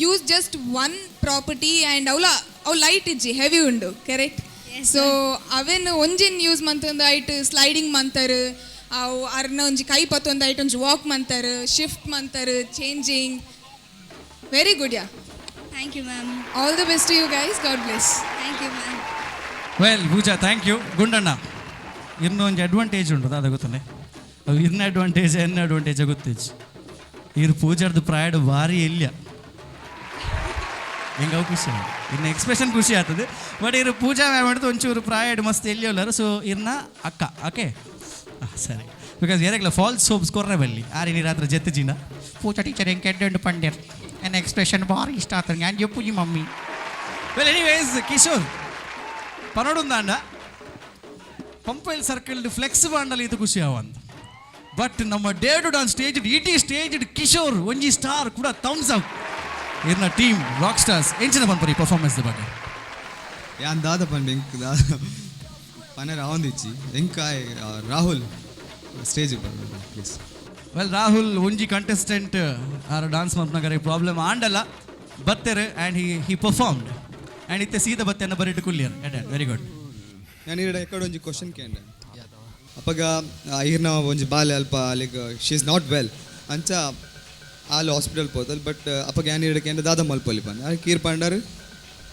use just one property and ಅವಲ ಅವು light ಇಜ್ಜಿ, heavy ಉಂಡು, ಕರೆಕ್ಟ್? ಸೊ ಅವೇನು ಒಂಜಿನ್ ಯೂಸ್ ಮಂತಂದು ಐಟ್ ಸ್ಲೈಡಿಂಗ್ ಮಂತರ್, ಅವು ಅರ್ನ ಒಂಜಿ ಕೈ ಪತ್ತೊಂದು ಐಟ್ ಒಂಜಿ walk Mantar, shift Mantar, changing, very good, yeah. Thank you, ma'am. All the best you guys. God bless. Thank you, ma'am. Well Pooja, thank you. Gundanna, ಇನ್ನೊಂದು ಅಡ್ವಾಂಟೇಜ್ ಉಂಟು ಅದ ಗೊತ್ತನೆ. ಅವು ಇನ್ನ ಅಡ್ವಾಂಟೇಜ್ ಎನ್ನ ಅಡ್ವಾಂಟೇಜ್ ಗೊತ್ತಿಜ್ಜಿ. ಇರು ಪೂಜಾರ್ದು ಪ್ರಾಯಡ್ ಭಾರಿ ಎಲ್ಯ ಹೆಂಗೆ ಅವು ಖುಷಿ ಆಯ್ತು, ಇನ್ನು ಎಕ್ಸ್ಪ್ರೆಷನ್ ಖುಷಿ ಆಗ್ತದೆ. ಬಟ್ ಇರು ಪೂಜಾ ಮ್ಯಾಮ್ ಮಾಡಿದ್ದು ಒಂಚೂರು ಪ್ರಾಯಡ್ ಮಸ್ತ್ ಎಲ್ಲಿ ಉಲ್ಲರು. ಸೊ ಇರ್ನ ಅಕ್ಕ, ಓಕೆ, ಸರಿ. Because ಏರಾಗಲ ಫಾಲ್ಸ್ ಹೋಪ್ಸ್ ಕೊರ್ರೆ ಬಲ್ಲಿ ಆರಿನಿ ರಾತ್ರಿ ಜೆತ್ತು ಜಿನ ಪೂಜಾ ಟೀಚರ್ ಹೆಂಗೆ ಕೆಡ್ಡು ಪಂಡ್ಯರ್ ಎನ್ನ ಎಕ್ಸ್ಪ್ರೆಷನ್ ಭಾರಿ ಇಷ್ಟ ಆಗ್ತದೆ ನಾನು ಜಪ್ಪುಜಿ ಮಮ್ಮಿ. ವೆಲ್ ಎನಿವೇಸ್, ಕಿಶೋರ್ ಪನೋಡುಂದಾಂಡ ಪಂಪೈಲ್ ಸರ್ಕಲ್ ಫ್ಲೆಕ್ಸ್ ಬಾಂಡಲ್ ಇದು ಖುಷಿ ಆವಂತ. ಬಟ್ ನಮ್ಮ ಡೇರ್ ಟು ಡಾನ್ಸ್ ಸ್ಟೇಜ್ ಇಡೀ ಸ್ಟೇಜ್ ಕಿಶೋರ್ ಒಂಜಿ ಸ್ಟಾರ್ ಕೂಡ ಥಮ್ಸ್ ಅಪ್ ಇರ್ನ ಟೀಮ್ ರಾಕ್ ಸ್ಟಾರ್ಸ್. ಎಂಚಿನ ಪನ್ಪರಿ ಪರ್ಫಾರ್ಮೆನ್ಸ್ ಬಗ್ಗೆ? ಯಾನ್ ದಾದ ಪನ್ಪೆ, ಎಂಕ್ ದಾದ ಪನರ ಆವೊಂದಿಚ್ಚಿ. ಎಂಕ್ ಆಯ್ Rahul stage please. Well, Rahul ಒಂಜಿ ಕಂಟೆಸ್ಟೆಂಟ್ ಆರ್ ಡಾನ್ಸ್ ಮಲ್ಪನಗರೆ ಪ್ರಾಬ್ಲಮ್ ಆಂಡಲ್ಲ ಬತ್ತೆರ್ and he he performed and ಇತ್ತೆ ಸೀದಾ ಬತ್ತೆನ ಬರಿಟ್ಟು ಕುಲ್ಲಿಯರ್. Very good. ನಾನು ಈಡ ಎಕ್ಕಡ ಒಂಜಿ ಕ್ವಶನ್ ಕೇಂಡೆ ಅಪಗ ಈರ್ನ ಒಂಜಿ ಬಾಲೆ ಅಲ್ಪ like she is not well. ಅಂಚ ಆಲ್ ಹಾಸ್ಪಿಟಲ್ ಪೋತಲ್. ಬಟ್ ಅಪ್ಪಗ ಯಾನ್ ಇಡಕ್ಕೆ ದಾದ ಮಲ್ಪೊಲಿ ಪನ್ ಕೀರ್ ಪಂಡರ್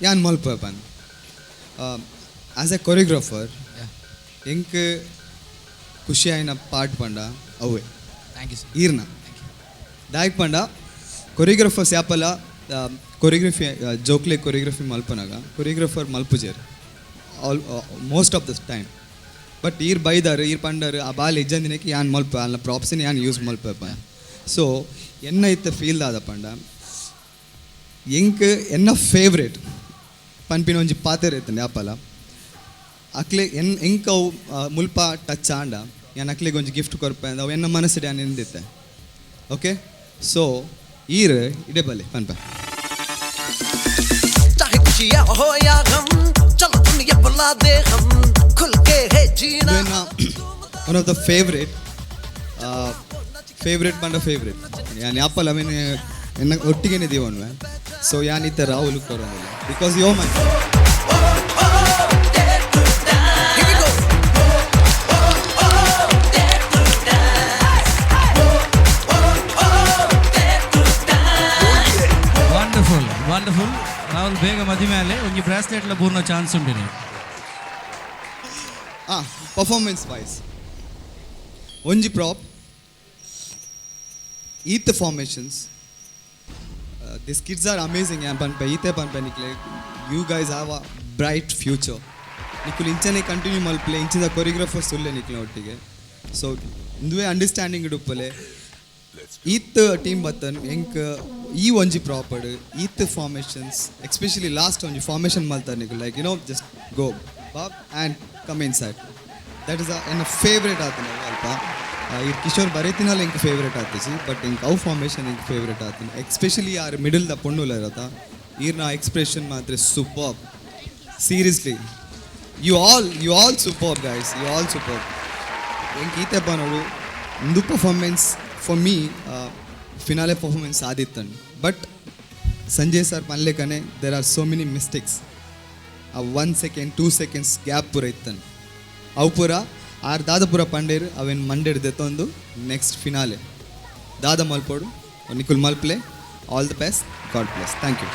ಯಾನ್ ಮಲ್ಪ ಪನ್. ಆಸ್ ಎ ಕೊರಿಯೋಗ್ರಾಫರ್ ಎಂಕ್ ಖುಷಿ ಆಯಿನ ಪಾರ್ಟ್ ಪಂಡ ಅವೇ. Thank you sir. ಈರ್ನ ದಾಯಕ್ ಪಂಡ ಕೊರಿಯೋಗ್ರಾಫರ್ಸ್ ಯಾಪಲ ಕೊರಿಯೋಗ್ರಫಿ ಜೋಕ್ಲೆ ಕೊರಿಯೋಗ್ರಫಿ ಮಲ್ಪನಾಗ ಕೊರಿಯೋಗ್ರಾಫರ್ ಮಲ್ಪುಜೇರ್ all most of the time. But ಈರ್ ಬೈದಾರು ಈರ್ ಪಂಡರು ಆ ಬಾಲ್ ಇಜ್ಜಂದಿನಕ್ಕೆ ಯಾನ್ ಮಲ್ಪ ಅಲ್ಲ ಪ್ರಾಪ್ಸಿನ ಯಾನ್ ಯೂಸ್ ಮಲ್ಪ. ಸೊ ಎನ್ನ ಇತ್ತ ಫೀಲ್ ಆದ ಪಂಡ ಎಂಕ್ ಎನ್ನ ಫೇವ್ರೇಟ್ ಪನ್ಪಿನ ಒಂಜಿ ಪಾತೆರ ಇತ್ತಂಡೆ ಯಾಪಲ ಅಕ್ಲೆ ಎನ್ ಎಂಕ್ ಅವು ಮುಲ್ಪ ಟಚ್ ಆಂಡ ಯಾನ್ ಅಕ್ಲೆಗ್ ಒಂಜಿ ಗಿಫ್ಟ್ ಕೊರ್ಪೆ ಅವು ಎನ್ನ ಮನಸ್ಸಿಡೆ ಯಾನ್ ಎಂದಿತ್ತೆ. ಓಕೆ, ಸೊ ಈರ್ ಇಡೆ ಬಲೆ ಪನ್ಪ. चाहे खुशियाँ हो या गम, चलो दुनिया बुला दे हम, खुल के है जीना. One of the favourite favourite ಪಂಡ ಫೇವ್ರೇಟ್ ಯಾನ್ ಯಾಪಲ ಅವೇನು ಎನ್ನ ಒಟ್ಟಿಗೆನೆ ದೀವನ್ವೆ. ಸೊ ಯಾನ್ ಇತ್ತ Rahul ಕೊರೊಂದಿಲ್ಲ because yo my. Wonderful, wonderful. Rahul ಬೇಗ ಮದುವೆ ಮೇಲೆ ಒಂಜಿ ಬ್ರಾಸ್ಲೆಟ್ಲ ಬೂರ್ನ ಚಾನ್ಸ್ ಉಂಡಿನಿ. ಪರ್ಫಾರ್ಮೆನ್ಸ್ ವೈಸ್ ಒಂಜಿ ಪ್ರಾಪ್ ಈತ್ formations, this kids are amazing. ಯಾನ್ ಪನ್ಪೆ ಈತೆ ಪನ್ಪೆ ನಿಕ್ಲೆ, you guys have a bright future. ನಿಕುಲು ಇಂಚನೆ ಕಂಟಿನ್ಯೂ ಮಲ್ಪಲೆ, ಇಂಚಿನ ಕೊರಿಯೋಗ್ರಾಫರ್ಸ್ ಉಲ್ಲೆ ನಿಕ್ಲೆ ಒಟ್ಟಿಗೆ. ಸೊ ಇಂದುವೆ ಅಂಡರ್ಸ್ಟ್ಯಾಂಡಿಂಗ್ ಇಡುಪ್ಪಲೆ ಈತ್ ಟೀಮ್ ಬತ್ತನ್ ಎಂಕ್ ಈ ಒಂಜಿ ಪ್ರಾಪರ್ಡ್ ಈತ್ ಫಾರ್ಮೇಷನ್ಸ್, ಎಕ್ಸ್ಪೆಷಲಿ ಲಾಸ್ಟ್ ಒಂಜಿ ಫಾರ್ಮೇಷನ್ ಮಲ್ತಾರೆ ನಿಕುಲು, like you know just go Bob and come inside. That is ಎನ್ನ ಫೇವ್ರೇಟ್ ಆತನ ಅಲ್ಪ. ಈ ಕಿಶೋರ್ ಬರೀತಿನಲ್ಲಿ ಎಂಕ್ ಫೇವ್ರೇಟ್ ಆತಿಜಿ, ಬಟ್ ಎಂಕ್ ಅವು ಫಾರ್ಮೇಷನ್ ಎಂಕ್ ಫೇವ್ರೇಟ್ ಆತನ. ಎಕ್ಸ್ಪೆಷಲಿ ಯಾರು ಮಿಡಲ್ ದ ಪೊಣ್ಣುಲ ಇರತ್ತ ಈರ್ನ ಎಕ್ಸ್ಪ್ರೆಷನ್ ಮಾತ್ರ super. Seriously, you all super guys, you all super. ಎಂಕ್ ಈತೆ ಪನೋಡು ಇಂದು performance for me finale performance ಆದಿತ್ತಂಡು. But Sanjay sir ಪನ್ಲೆಕನೆ there are so many mistakes. ಆ 1 second 2 seconds gap ಪೂರ ಇತ್ತಂಡು. ಅವು ಪೂರ ಆರ್ ದಾದ ಪೂರ ಪಂಡೇರು ಅವೇನು ಮಂಡೇಡ್ ದೆತ್ತೊಂದು ನೆಕ್ಸ್ಟ್ ಫಿನಾಲೆ ದಾದ ಮಲ್ಪೋಡು ನಿಕುಲ್ ಮಲ್ಪ್ಲೆ. All the best, God bless, thank you.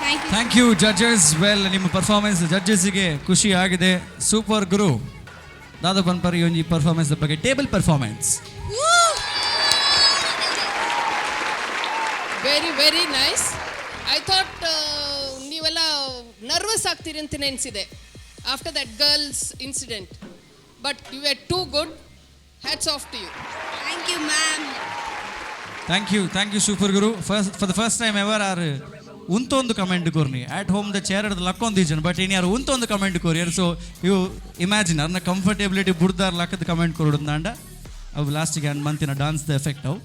Thank you. Thank you judges. Well, ನಿಮ್ಮ performance ಜಡ್ಜಸ್ಗೆ ಖುಷಿ ಆಗಿದೆ. ಸೂಪರ್ ಗುರು ದಾದ ಪನ್ಪರ್ ಈ ಒಂಜಿ ಪರ್ಫಾರ್ಮೆನ್ಸ್ ಬಗ್ಗೆ, table performance? Very very nice. I thought ನೀವೆಲ್ಲ ನರ್ವಸ್ ಆಗ್ತೀರಿ ಅಂತ ನೆನೆಸಿದೆ after that girls incident, but you are too good. Hats off to you. Thank you, ma'am. Thank you, thank you super Guru. First for the first time ever are ಉಂತೊಂದು comment Korni. At home the chair ಲಕ್ಕೊಂದು ಜನ, but ಇನ್ ಯಾರು ಉಂತೊಂದು comment courier. ಸೊ you imagine ಅರ್ನ ಕಂಫರ್ಟೇಬಿಲಿಟಿ ಬುಡ್ದಾರ್ ಲಕ್ಕದ comment ಕೊರೊಡು. ಅವು ಲಾಸ್ಟಿಗೆ ಅಂಡ್ ಮಂತಿನ dance the effect ಅವು.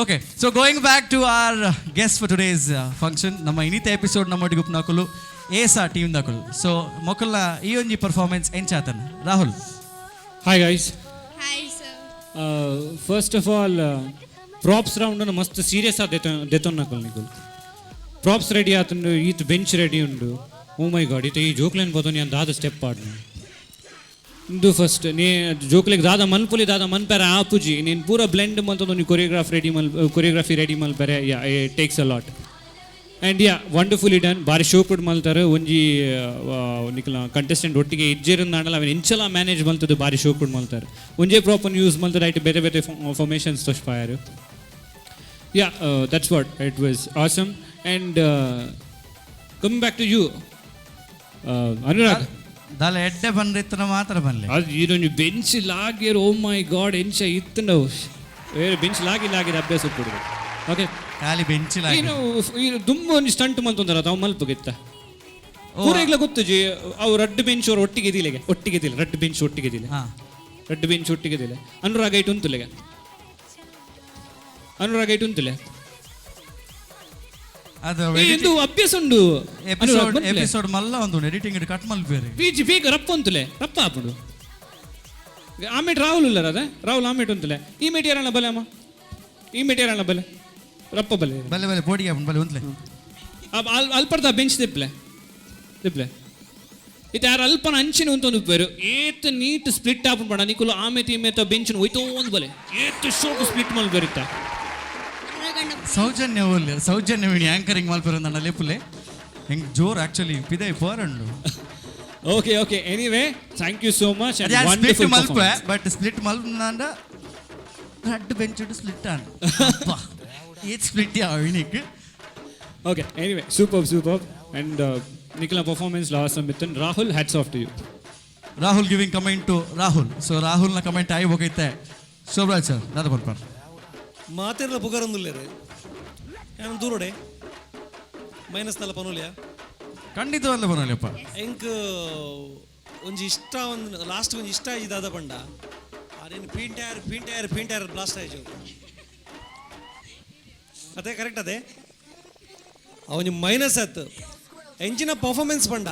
Okay, so going back to our guest for today's function, ನಮ್ಮ ಇನ್ನಿತ episode ನಮ್ಮೊಟ್ಟಿಗೆ ಉಪ್ನಾಕುಲು ಏಸಾ team ದಾಕುಲು. ಸೊ ಮೊಕಲ್ನ ಈ ಒಂಜಿ ಪರ್ಫಾರ್ಮೆನ್ಸ್ ಎಂಚಾತನ್ Rahul? Hi guys. Hi, sir. First of all, props round ಮಸ್ತ್ ಸೀರಿಯಸ್ ಆದ ದೆತೊನ್ನಕಲ್ ನಿಕುಲ್. ಪ್ರಾಪ್ಸ್ ರೆಡಿ ಆತುಂಡು, ಈತ್ ಬೆಂಚ್ ರೆಡಿ ಉಂಡು. ಓ ಮೈ ಗಾಡ್, ಈತ ಈ ಜೋಕ್ಲೇನ್ ಬೋತೊಂದು ಯಾನ್ ದಾದ ಸ್ಟೆಪ್ ಆಡ್ನು ಇಂದು ಫಸ್ಟ್ ನೇ ಜೋಕ್ಲೆಗ್ ದಾದ ಮನ್ಪುಲಿ ದಾದ ಮನ್ಪೆರ ಆಪುಜಿ. ನೀನು ಪೂರ ಬ್ಲೆಂಡ್ ಮಲ್ತೊಂದು ಒಂಜಿ ಕೊರಿಯೋಗ್ರಾಫ್ ರೆಡಿ ಮಲ್ ಕೊರಿಯೋಗ್ರಫಿ ರೆಡಿ ಮಲ್ಪೆರೆ, yeah, takes a lot. And yeah, wonderfully done. ಬಾರಿ ಶೋಕುಡ್ ಮಲ್ತಾರೆ. ಒಂಜಿ ನಿಕಲ ಕಂಟೆಸ್ಟೆಂಟ್ ಒಟ್ಟಿಗೆ ಇಜ್ಜೆರಂದಾಂಡಲ ಅವೆನ್ ಎಂಚಲ ಮ್ಯಾನೇಜ್ ಮಲ್ತದ್ದು ಬಾರಿ ಶೋಕುಡ್ ಮಲ್ತಾರೆ. ಒಂಜೇ ಪ್ರಾಪನ್ ಯೂಸ್ ಮಲ್ತಾರೆ, ಐಟ್ ಬೇರೆ ಬೇರೆ formations ತೋಚ್ಪಾಯರು. Yeah, that's what it was, awesome. And come back to you, Anurag. ದಾಲ ಎಡ್ಡೆ ಬಂದಿತ್ತನ ಮಾತ್ರ ಬನ್ಲೆ. ಅದು ಇದೊಂದು ಬೆಂಚ್ ಲಾಗಿಯರ್, ಓ ಮೈ ಗಾಡ್, ಎಂಚ ಇತ್ತು. ಬೇರೆ ಬೆಂಚ್ ಲಾಗಿ ಲಾಗಿದ ಅಭ್ಯಾಸ ಕೊಡುದು. ಓಕೆ. ಖಾಲಿ ಬೆಂಚ್ ಲಾಗಿ. ನೀನು ಈ ದುಂಬು ಒಂದು ಸ್ಟಂಟ್ ಮಂತೊಂದರ ತಾವು ಮಲ್ಪಗಿತ್ತ ಪೂರೆಗ್ಲ ಗೊತ್ತುಜಿ. ಅವು ರಡ್ಡು ಬೆಂಚ್ ಅವ್ರು ಒಟ್ಟಿಗೆ ದಿಲೆಗೆ ಒಟ್ಟಿಗೆ ದಿಲ್ಲ, ರಡ್ಡು ಬೆಂಚ್ ಒಟ್ಟಿಗೆ ದಿಲ್ಲ, ರಡ್ಡು ಬೆಂಚ್ ಒಟ್ಟಿಗೆ ದಿಲ್ಲ. ಅನುರಾಗ ಐಟ್ ಉಂತುಲೆಗೆ, ಅನುರಾಗ ಐಟ್ ಉಂತುಲೆ. ಅದು ಇದು ಅಭ್ಯಾಸ ಉಂಡು. ಎಪಿಸೋಡ್ ಎಪಿಸೋಡ್ ಮಲ್ಲ ಒಂದು ಎಡಿಟಿಂಗ್ ಕಟ್ ಮಲ್ಪೇರಿ. ಬೀಚ್ ಬೇಗ ರಪ್ಪ ಉಂತುಲೆ, ರಪ್ಪ ಆಪುಂಡು. ಆಮೇಟ್ ರಾಹುಲ್ ಉಲ್ಲರ ಅದ ರಾಹುಲ್ ಆಮೇಟ್ ಉಂತುಲೆ. ಈ ಮೇಟ್ ಯಾರಣ್ಣ ಬಲೆ ಅಮ್ಮ, ಈ ಮೇಟ್ ಯಾರಣ್ಣ ಬಲೆ, ರಪ್ಪ ಬಲೆ. ಬಲೆ ಬಲೆ ಬೋಡಿಗೆ ಆಪುಂಡು, ಬಲೆ ಉಂತ್ಲೆ. ಅಲ್ಪರ್ದ ಬೆಂಚ್ ದಿಪ್ಲೆ ದಿಪ್ಲೆ. ಇತ್ತೆ ಯಾರು ಅಲ್ಪನ ಅಂಚಿನ ಉಂತೊಂದು ಉಪ್ಪೇರು. ಏತ್ ನೀಟ್ ಸ್ಪ್ಲಿಟ್ ಆಪುಂಡು ಪಂಡ ನಿಕುಲು ಆಮೇತ ಈಮೇತ ಬೆಂಚ್ ಹೋಯ್ತೋ ಒಂದು ಬಲೆ ಏತ್ ಶೋಕು ಸ್ಪ್ಲಿಟ್ ಮಲ್ಪೇರಿತ್ತ. ಸೌಜನ್ಯ ಓಲ್ಲೆ ಸೌಜನ್ಯ ವಿಣಿ ಆಂಕರಿಂಗ್ ಮಲ್ಪೆರ ಲೆಪ್ಪುಲೆ ಹೆಂಗ್ ಜೋರ್ ಆಕ್ಚುಲಿ ಪಿದೈ ಪೋರಂಡು. Okay okay, anyway thank you so much. ಅದೇ ಸ್ಪ್ಲಿಟ್ ಮಲ್ಪೆ, ಬಟ್ ಸ್ಪ್ಲಿಟ್ ಮಲ್ಪನಾಂಡ ರಡ್ಡ್ ಬೆಂಚ್ ಸ್ಪ್ಲಿಟ್ ಆಂಡ್ ಏತ್ ಸ್ಪ್ಲಿಟ್ ಯಾವ ವಿಣಿಕ್. Okay, anyway, super super. And Nikhil performance last Mithun. Rahul, hats off to you. Rahul giving comment to Rahul. So ರಾಹುಲ್ನ comment ಆಗಿ ಹೋಗೈತೆ. Sobhraj sir ದಾದ ಪನ್ಪರ್. ಮಾತಿರ್ಲ ಪುಗರೊಂದುಲ್ಲೇರು ಏನು ದೂರೋಡೆ minus ನಲ್ಲ ಪನೋಲಿಯಾ? ಖಂಡಿತವಲ್ಲ ಪನೋಲಿಯಪ್ಪ. ಎಂಕ್ ಒಂಜಿ ಇಷ್ಟ ಒಂದು ಲಾಸ್ಟ್ ಒಂಜಿ ಇಷ್ಟ ಆಗಿ ದಾದ ಪಂಡ ಅದೇನು ಪೀಂಟ್ಯಾರ್ ಪೀಂಟ್ಯಾರ್ ಪೀಂಟ್ಯಾರ್ ಬ್ಲಾಸ್ಟ್ ಆಯ್ತು. ಅದೇ ಕರೆಕ್ಟ್, ಅದೇ ಅವನಿ ಮೈನಸ್ ಆಯ್ತು. ಎಂಚಿನ ಪರ್ಫಾರ್ಮೆನ್ಸ್ ಪಂಡ.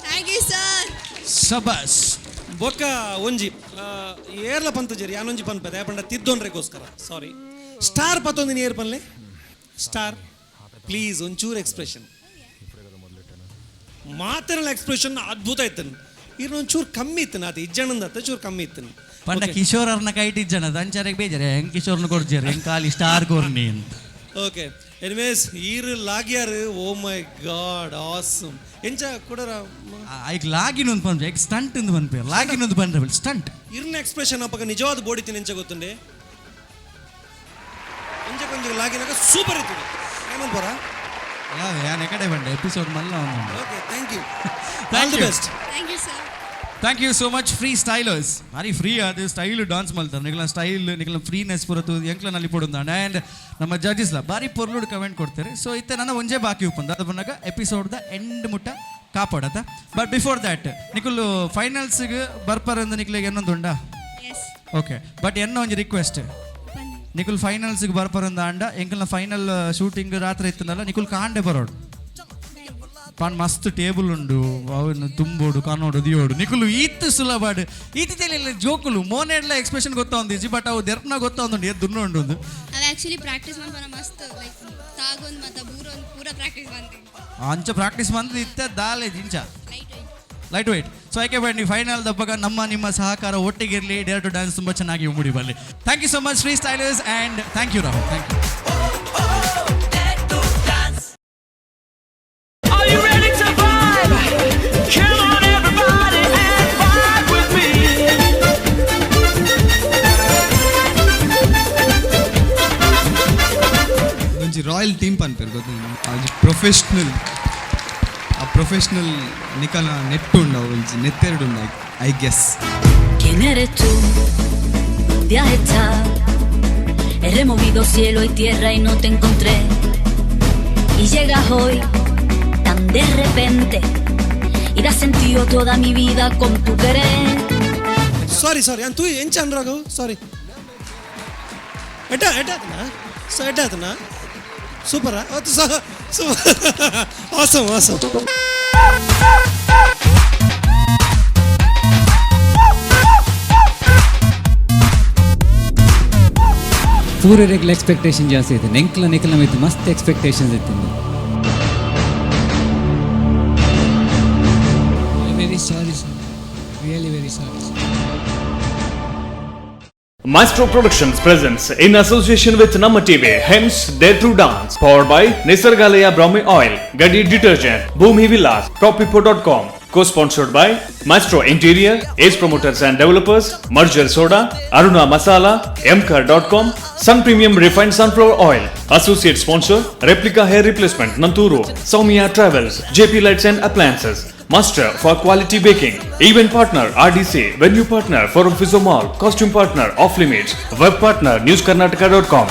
Thank you sir. ಸಬಾಸ್. ಬೊಕ್ಕ ಒಂಜಿ ಏರ್ಲ ಪಂತುಜರಿ ಯಾನೊಂಜಿ ಪನ್ಪೆ ಪಂಡ ತಿದ್ದೊನ್ರೆಗೋಸ್ಕರ ಸಾರಿ. ಸ್ಟಾರ್ ಪತ್ತೊಂದಿನ ಏರ್ ಪನ್ಲೆ ಸ್ಟಾರ್ ಪ್ಲೀಸ್ ಒಂಚೂರು ಎಕ್ಸ್ಪ್ರೆಷನ್ ಮಾತಿನ ಎಕ್ಸ್ಪ್ರೆಷನ್ ಅದ್ಭುತ ಇತ್ತನು. ಇರ್ನ ಒಂಚೂರು ಕಮ್ಮಿ ಇತ್ತನು, ಅದು ಇಜ್ಜಣ್ಣಂದ ಚೂರು ಕಮ್ಮಿ ಇತ್ತನು. ಪಂಡ ಕಿಶೋರ್ ಅವ್ರನ್ನ ಕೈಟ್ ಇಜ್ಜಣ್ಣ ದಂಚಾರಿಗೆ ಬೇಜಾರೆ ಹೆಂಗ್ ಕಿಶೋರ್ನ ಕೊಡ್ಜಾರೆ ಹೆಂಗ್ ಖಾಲಿ ಸ್ಟಾರ್ ಕೊರ್ನಿ ಅಂತ. ಓಕೆ ಎನಿವೇಸ್ ಈರ್ ಲಾಗ್ಯಾರ್ ಓ ಮೈ ಗಾಡ್ ಆಸಮ್. ಎಂಚ ಕೊಡರ ಐಕ್ ಲಾಗಿನ್ ಒಂದು ಪನ್ಪೆ ಎಕ್ ಸ್ಟಂಟ್ ಒಂದು ಪನ್ಪೆ ಲಾಗಿನ್ ಒಂದು ಪನ್ರೆ ಸ್ಟಂಟ್. ಇರ್ನ ಎಕ್ಸ್ಪ್ರೆಷನ್ ಅಪ್ಪಗ ನಿಜವಾದ ಬೋಡಿ ತಿನ್ ಎಂಚ ಗೊತ್ತುಂಡೆ ಎಂಚ ಕೊಂಚ ಲಾಗಿನಾಗ ಸೂಪರ್ ಇತ್ತು. ಏಮನ್ ಪೋರ ಯಾವ ಯಾನ್ ಎಕಡೆ ಬಂಡೆ ಎಪಿಸೋಡ್ ಮಲ್ಲ ಒಂದು. Okay thank you. Thank all the you. Best. Thank you sir. Thank you so much free stylers. ಭಾರಿ ಫ್ರೀ ಅದು ಸ್ಟೈಲ್ ಡಾನ್ಸ್ ಮಲ್ತಾರೆ ನಿಕಲ ಸ್ಟೈಲ್ ನಿಕಲ ಫ್ರೀನೆಸ್ ಪುರತು ಎಂಕ್ಲ ನಲ್ಲಿ ಪೊಡುಂದಾಂಡ. ಆ್ಯಂಡ್ ನಮ್ಮ ಜಡ್ಜಸ್ಲ ಭಾರಿ ಪೊರ್ಲುಡು ಕಮೆಂಟ್ ಕೊಡ್ತಾರೆ. ಸೊ ಇತ್ತೆ ನನ್ನ ಒಂಜೇ ಬಾಕಿ ಉಪ್ಪುಂದು ಅದು ಬಂದಾಗ ಎಪಿಸೋಡ್ದ ಎಂಡ್ ಮುಟ್ಟ ಕಾಪಾಡತ್ತ. ಬಟ್ ಬಿಫೋರ್ that ನಿಕುಲು ಫೈನಲ್ಸ್ಗೆ ಬರ್ಪಾರಂದು ನಿಕ್ಲಿಗೆ ಏನೊಂದು ಉಂಡಾ? ಎಸ್. ಓಕೆ, ಬಟ್ ಎನ್ನ ಒಂಜಿ ರಿಕ್ವೆಸ್ಟ್, ನಿಕುಲ್ ಫೈನಲ್ಸ್ಗೆ ಬರ್ಪಾರಂದ ಅಂಡ ಎಂಕಲ್ನ ಫೈನಲ್ ಶೂಟಿಂಗ್ ರಾತ್ರಿ ಇತ್ತಂದಲ್ಲ ನಿಕುಲ್ ಕಾಂಡೆ ಬರೋಡು ಪಾನ್ ಮಸ್ತ್ ಟೇಬಲ್ ಉಂಡು ಅವನು ತುಂಬೋಡು ಕಾನೋಡು ದಿಯೋಡು ನಿಕುಲು ಈತ್ ಸುಲಭಾಡು ಈತಿ తెలియಲ್ಲ ಜೋಕುಲು ಮೋನೆಡ್ಲ ಎಕ್ಸ್ಪ್ರೆಷನ್ ಗೊತ್ತೊಂದಿಜ್ಜಿ ಬಟ್ ಅವು ದೆರ್ಪನ ಗೊತ್ತೊಂದುಂಡು ಏತ್ ದುನ್ನ ಉಂಡು ಒಂದು. ಅವು ಆಕ್ಚುಲಿ ಪ್ರಾಕ್ಟೀಸ್ ಮನ್ಪನ ಮಸ್ತ್ ಲೈಕ್ ತಾಗೊಂದು ಮತ್ತು ಬೂರೊಂದು ಪೂರ ಪ್ರಾಕ್ಟೀಸ್ ಬಂತು. ಅಂಚ ಪ್ರಾಕ್ಟೀಸ್ ಬಂದು ಇತ್ತ ದಾಲೆ ಜಿಂಚ ಲೈಟ್ ವೆಯ್ಟ್. ಸೊ ಆಯ್ಕೆ ಬನ್ನಿ ಫೈನಲ್ ದಬ್ಬಗ ನಮ್ಮ ನಿಮ್ಮ ಸಹಕಾರ ಒಟ್ಟಿಗಿರಲಿ. ಡೇರ್ ಟು ಡ್ಯಾನ್ಸ್ ತುಂಬ ಚೆನ್ನಾಗಿ ಮೂಡಿ ಬರಲಿ. Thank you so much free stylers and thank you Rahul. Thank you. Are you ready to vibe? Come on everybody and vibe with me. ಒಂಜಿ ರಾಯಲ್ ಟೀಮ್ ಪನ್ಪೆರ್ ಗೊತ್ತುಂಡು ಒಂಜಿ ಪ್ರೊಫೆಷ್ನಲ್ ಆ ಪ್ರೊಫೆಷ್ನಲ್ ನಿಕಲ ನೆಟ್ಟು ಉಂಡು ಅವು ಒಂಜಿ ನೆತ್ತೆರಡು ಉಂಡು I guess. ¿Quién eres tú? ¿Dónde has estado? He removido cielo y tierra y no te encontré. Y llegas hoy tan de repente y das sentido a toda mi vida con tu querer. ಸಾರಿ ಸಾರಿ ಅಂತ ಎಂಚ ಅನ್ರಾಗು ಸಾರಿ ಎಡ್ಡ ಎಡ್ಡ ಆತನಾ ಸೊ ಎಡ್ಡ ಆತನಾ ಸೂಪರಾ super awesome awesome. ಪೂರ regular expectation ಜಾಸ್ತಿ ಇತ್ತು ನೆಂಕ್ಲ ನಿಕ್ಲ ಮಿತ್ತು ಮಸ್ತ್ expectations ಇತ್ತು. Very sorry sir, really very sorry sir. Maestro Productions presents in association with Namma TV, Hems Dare to Dance, powered by Nisargalaya Brahmi Oil, Gadi Detergent, Bhumi Villas, TopPipo.com, co-sponsored by Maestro Interior, Ace Promoters and Developers, Merger Soda, Aruna Masala, Mkar.com, Sun Premium Refined Sunflower Oil, Associate Sponsor, Replica Hair Replacement, Nanturu, Soumya Travels, JP Lights and Appliances, Master for Quality Baking, Event Partner RDC, Venue Partner Forum Physio Mall, Costume Partner Off Limits, Web Partner NewsKarnataka.com.